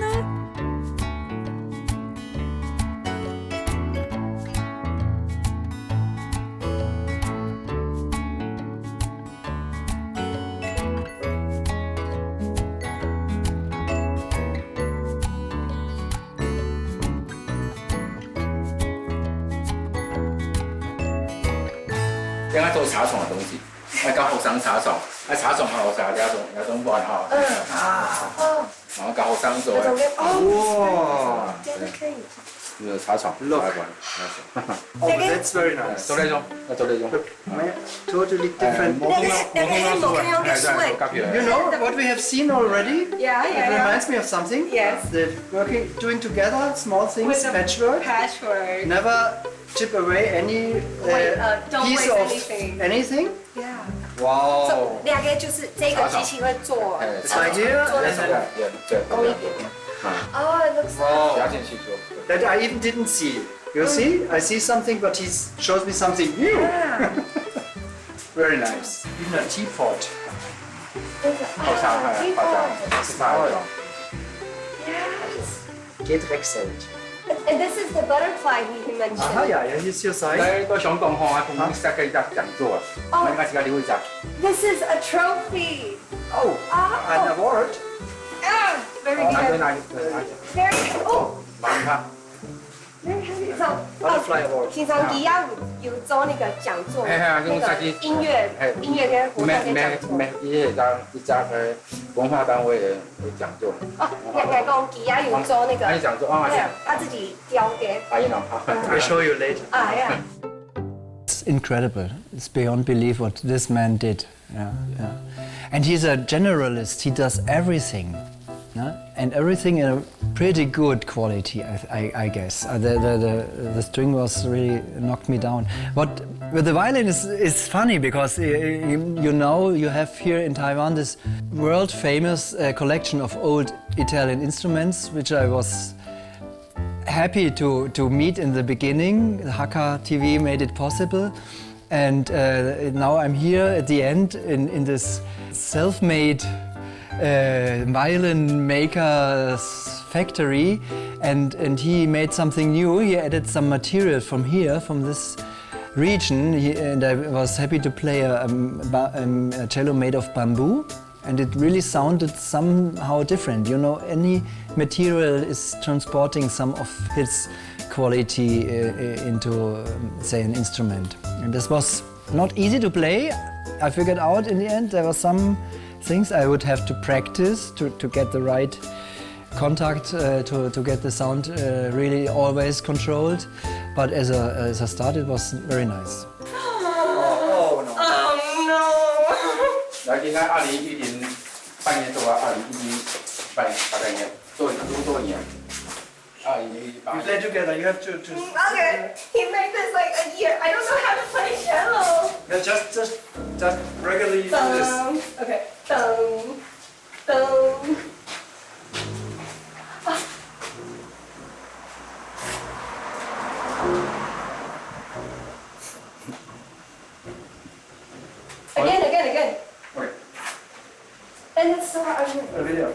應該做茶廠个東西，愛教學生茶廠，啊茶廠吼，茶這種這種碗吼，啊，然後教學生做个，哇，這個茶廠， Look. 茶碗，茶廠， Oh, that's very nice. 做這種，愛做這種。 Totally different. 那個那個係無共樣个swag。 You know what we have seen already? Yeah, It yeah, yeah. Reminds me of something. Yes. The working, doing together, small things, With the patchwork. Patchwork. Never chip away any uh, Wait, uh, don't piece waste of anything. anything. Yeah. Wow. So 兩個就是這個機器會做。哎做做那個。 Yeah, yeah, 勾一點點。 Oh, it looks Wow. 加進去做。 That I even didn't see. You see? I see something, but he shows me something new. Yeah. Very nice. Even a teapot. 泡茶，泡茶，泡茶。 Gedrechselt. And this is the butterfly he mentioned. Ah, yeah, yeah, here's your sign. 來到香港吼，啊，同你設計一隻講座啊，哦。我應該自家留一隻。 This is a trophy. Oh, Ah. an award. Ah, very 拿去 good. 拿去拿去。 Very good. Oh, 忙他。 very handsome. Butterfly award. 平常一樣有做那個講座，哎，哎，那個音樂哎，音樂跟活動的講座。每每一隻一隻个文化單位的講座。哦，你你講佢也有做那個，哎，講座啊，對，他自己雕的。哎呀， I'll show you later. Ah, yeah. It's incredible. It's beyond belief what this man did. Yeah, yeah. And he's a generalist. He does everything. Yeah? And everything in a pretty good quality, I, I, I guess. Uh, the, the, the, the string was really knocked me down. But with the violin, it's, it's funny because uh, you, you know you have here in Taiwan this world famous uh, collection of old Italian instruments, which I was happy to, to meet in the beginning. Hakka T V made it possible. And uh, now I'm here at the end in, in this self-made uh, violin maker's factory. And, and he made something new. He added some material from here, from this region. He, and I was happy to play a, um, ba- um, a cello made of bamboo. And it really sounded somehow different. You know, any material is transporting some of its quality uh, uh, into, um, say, an instrument. And this was not easy to play. I figured out in the end there were some things I would have to practice to, to get the right contact, uh, to, to get the sound uh, really always controlled. But as a, as a start, it was very nice. Oh no. 來，今天二零一零半年做啊，二零一零半年大概年做一年多一年。啊，你你把 You play together. You have to to. Okay, he made this like a year. I don't know how to play cello. No, just just just regularly do this. Dun. Okay, dun, dun. Again, again, again. Okay. And it's so hard. A video.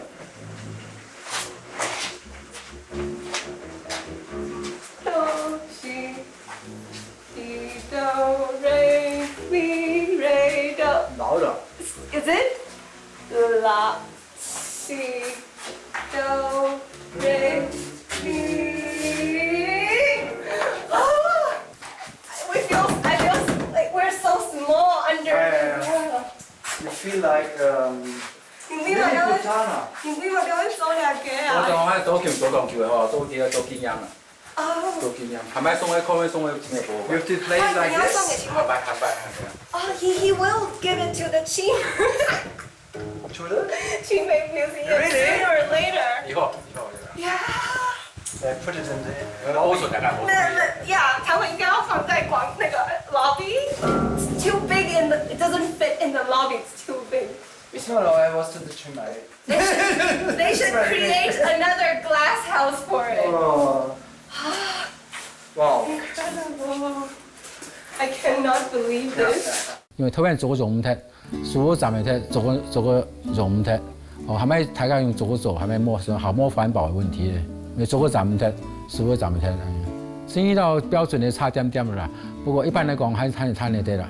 Do, si, si, do, re, mi, re, do. Louder. Is it? La, si, do, re, mi. Oh! We feel, I feel like we're so small under. Yeah, yeah, yeah. You feel like um, 你為麼个，你為麼个會做這个啊？我當下做球，做當球个吼，做這个做經驗啊，哦，做經驗。還沒送个，可能送个真个無。You have to play it like this. 下擺，下擺，下擺。Oh, he he will give it to the team. Team make music. Really? Sooner or later. 以後，以後，以後。Yeah. They put it in the 呃，我說大概，我說。那那 yeah，他们应该要放在广那个 lobby. It's too big in the. It doesn't fit in the lobby. It's too big. No, no, I was to the gym. I. They should, they should create another glass house for it. Oh. Wow. Incredible. I cannot believe this. 因為頭擺做過用毋忒，手會站毋忒，做過做過用毋忒。哦，還沒大家用做過做，還沒無好無環保个問題咧，因為做過站毋忒，手會站毋忒。生意到標準个差點點啦，不過一般來講還還還會得啦，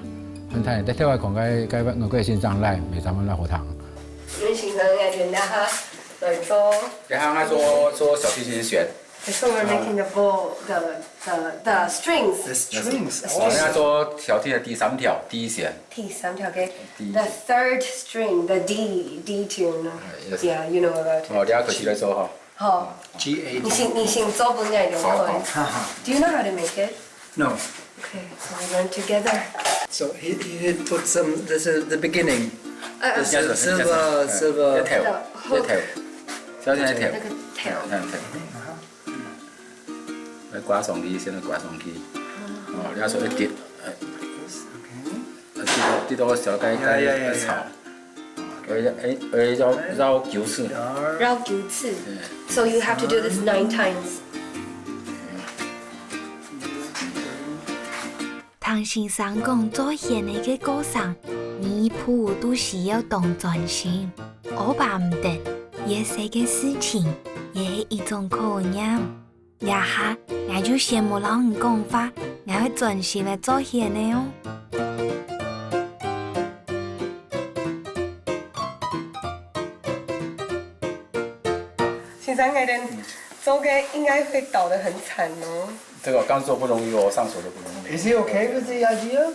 還還會得。頭擺講該該外國先生來，每站來學堂。你先生个人家哈，來做。然後他做做小提琴弦。 So we're making the bow, the the the strings. The strings. 哦，那做小提的第三條，第一弦。第三條，okay. 第一弦。The third string, the D, D tune. Yes. Yeah, you know about it. 哦，你要可以来做哈。好。G A D。你先你先做分𠊎用看。好，好。Do you know how to make it? No. Okay, so we learn together. So he he put some. This is the beginning. Uh, uh, the sil- silver silver. 一條，一條，小心一條。那个條。那條。 來掛上去，先來掛上去。哦，你要說一滴，哎，滴到滴到小該該草，哎哎哎，繞繞九次。繞九次。So you have to do this nine times. 聽先生講做絃个个過程，每一步都需要當專心，烏白毋得，越細个事情，也係一種考驗。這下，𠊎就先無摎你講話，𠊎會專心个做絃个哦。 先生，你等做个應該會倒得很慘哦。這個剛做不容易哦，上手都不容易。Is he okay with the idea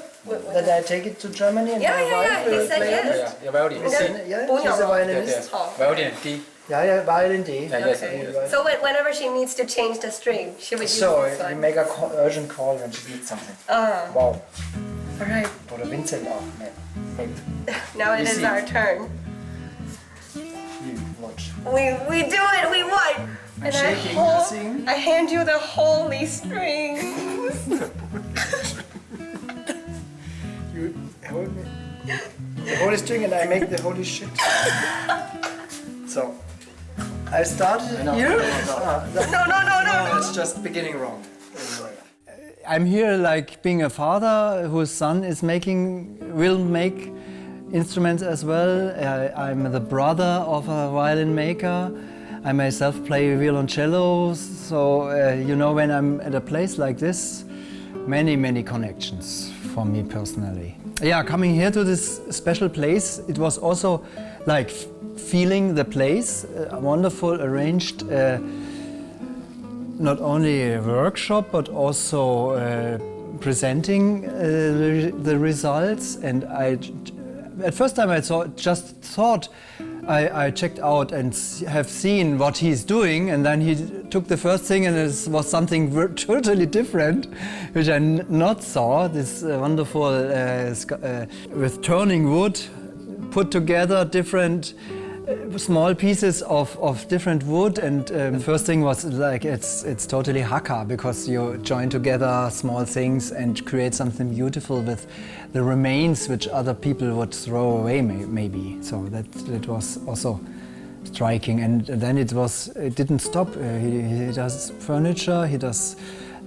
that I take it to Germany and my wife will play on it? Yeah, yeah, yeah, he said yes. 要不要練？ Is it- yeah, she's a violinist. 對對，violin D。 Yeah, yeah, violin D. Yeah, yes, yes. So when- whenever she needs to change the string, she would use this one. So you make a call, urgent call when she needs something. Uh. Wow. All right. Oder Vincent auch. Maybe. Now it is our turn. You watch. We we do it. We won. And I hold. I hand you the holy strings. You hold me the holy string and I make the holy shit. So I started here. No, no, no, no, no. It's just beginning wrong. I'm here like being a father whose son is making, will make instruments as well. I, I'm the brother of a violin maker. I myself play violoncello, so uh, you know, when I'm at a place like this, many, many connections for me personally. Yeah, coming here to this special place, it was also like f- feeling the place, uh, wonderful, arranged. Uh, not only a workshop but also uh, presenting uh, the, the results. And I, at first time, I thought, just thought I, I checked out and s- have seen what he's doing, and then he took the first thing, and it was something ver- totally different, which I n- not saw. This uh, wonderful uh, sc- uh, with turning wood, put together different uh, Small pieces of, of different wood, and um, the first thing was like it's it's totally Hakka because you join together small things and create something beautiful with the remains which other people would throw away, may, maybe. So that that was also striking. And then it was it didn't stop. Uh, he, he does furniture. He does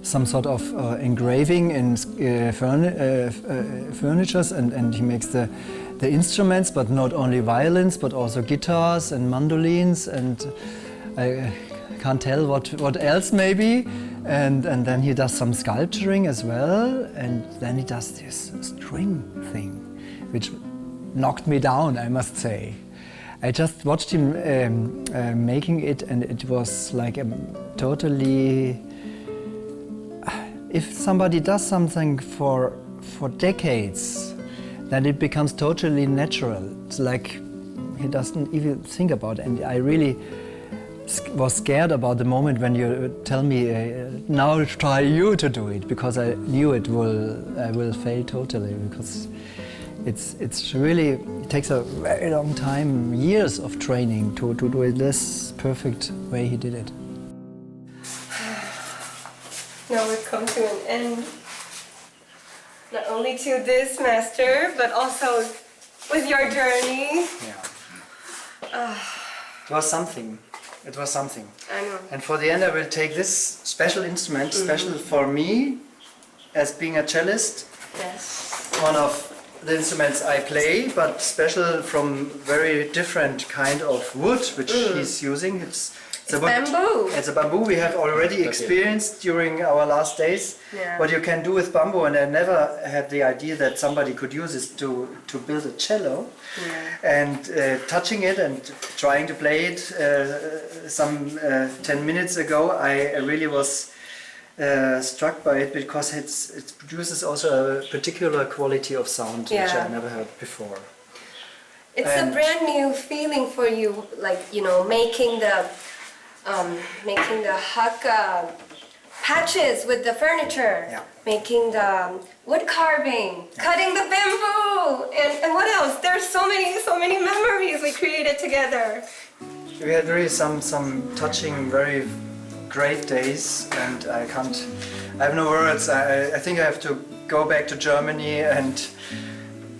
some sort of uh, engraving in uh, furni- uh, uh, furnitures, and, and he makes the the instruments, but not only violins, but also guitars and mandolins, and I can't tell what, what else maybe. And, and then he does some sculpturing as well, and then he does this string thing, which knocked me down, I must say. I just watched him um, uh, making it, and it was like a totally. If somebody does something for for decades, then it becomes totally natural. It's like he doesn't even think about it. And I really was scared about the moment when you tell me, uh, "Now try you to do it," because I knew it will I will fail totally because it's it's really it takes a very long time, years of training to to do it this perfect way he did it. Now we've come to an end. Not only to this master, but also with your journey. Yeah. It was something. It was something. I know. And for the end, I will take this special instrument, special for me, as being a cellist. Yes. One of the instruments I play, but special from very different kind of wood which he's using. It's, it's a wood- Bamboo. It's a bamboo. We have already experienced during our last days Yeah. what you can do with bamboo, and I never had the idea that somebody could use this to to build a cello. And uh, touching it and trying to play it uh, some uh, ten minutes ago, I really was uh, struck by it because it's, it produces also a particular quality of sound which Yeah. I never heard before. It's a And- brand new feeling for you, like, you know, making the, um, making the Hakka patches with the furniture, Yeah. making the um, wood carving, cutting the bamboo, and, and what else? There's so many, so many memories we created together. We had really some some touching, very great days, and I can't. I have no words. I, I think I have to go back to Germany and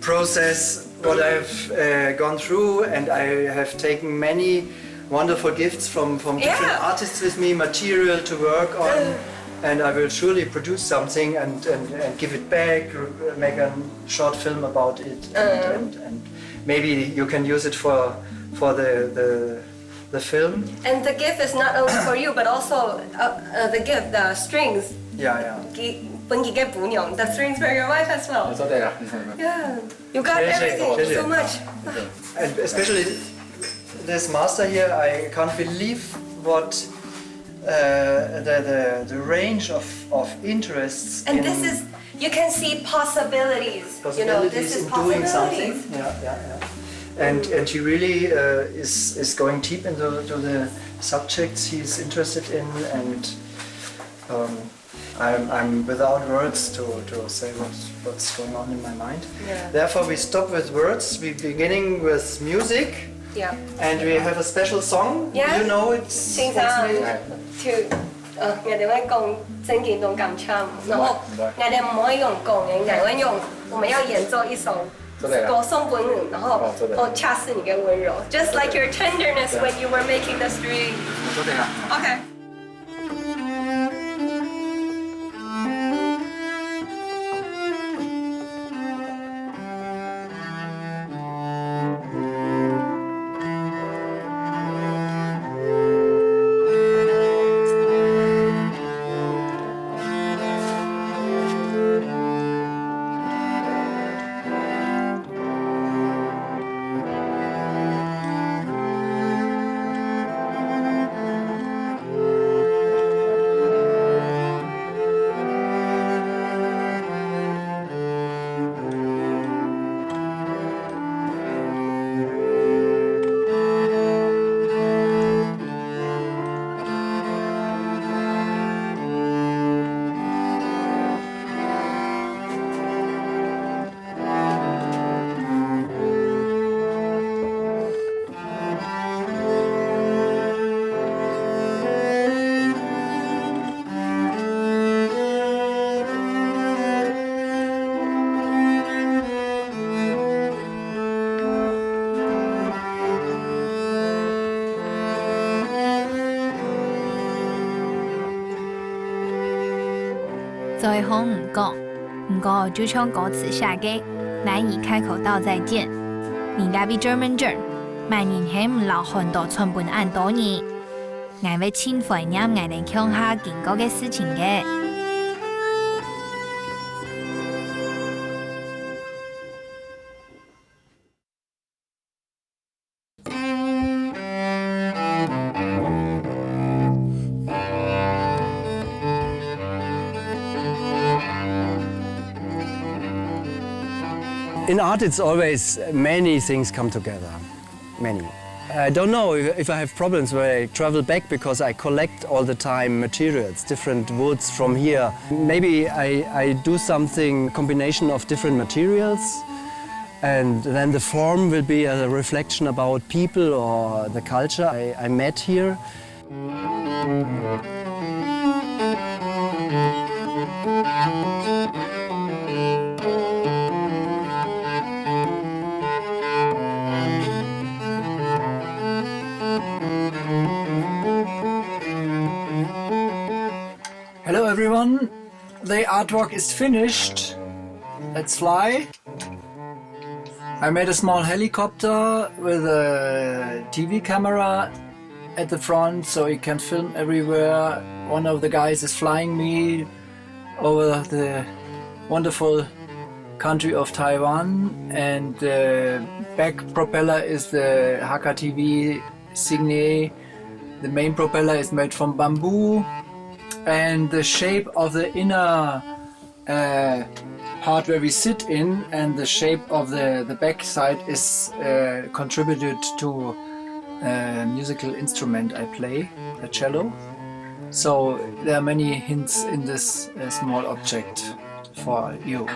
process what I've uh, gone through, and I have taken many wonderful gifts from from different Yeah. artists with me, material to work on, and I will surely produce something and, and, and give it back, r- make a short film about it, and, and, and maybe you can use it for for the the, the film. And the gift is not only for you, but also uh, uh, the gift, the strings. Yeah, yeah. 佢分佢个餔娘, the strings for your wife as well. 做得啦。 Yeah, you got 谢谢， everything. 谢谢。 So much. And especially this master here, I can't believe what uh, the, the, the range of, of interests And in this is, you can see possibilities. You know, this possibilities is in doing something. possibilities. Yeah, yeah, yeah. And, and he really uh, is, is going deep into to the subjects he's interested in, and um, I'm, I'm without words to, to say what's, what's going on in my mind. Yeah. Therefore, we stop with words. We're beginning with music, Yeah. and we have a special song. Yeah. You know, it's 先 what's 生 made- ，to，呃，我哋會講真經同感謝，然後 Right, right. 我哋毋可以用講嘅，我哋會用，我們要演奏一首真的呀。 歌送分你，然後哦，真的。 哦，恰似你的溫柔，just like your tenderness when you were making the string. 做得啦。 OK。嘴項毋講，毋過就像歌詞寫个，難以開口道再見。你該位German Jern，麼人係毋摎漢刀吮分恁多年？𠊎會盡懷念𠊎兜共下經過个事情个。 In art, it's always many things come together. Many. I don't know if, if I have problems when I travel back because I collect all the time materials, different woods from here. Maybe I, I do something combination of different materials, and then the form will be a reflection about people or the culture I, I met here. Hello everyone, the artwork is finished. Let's fly. I made a small helicopter with a T V camera at the front so it can film everywhere. One of the guys is flying me over the wonderful country of Taiwan, and the back propeller is the Hakka T V Signet. The main propeller is made from bamboo, and the shape of the inner uh, part where we sit in and the shape of the, the back side is uh, contributed to a musical instrument I play, the cello. So there are many hints in this uh, small object for you.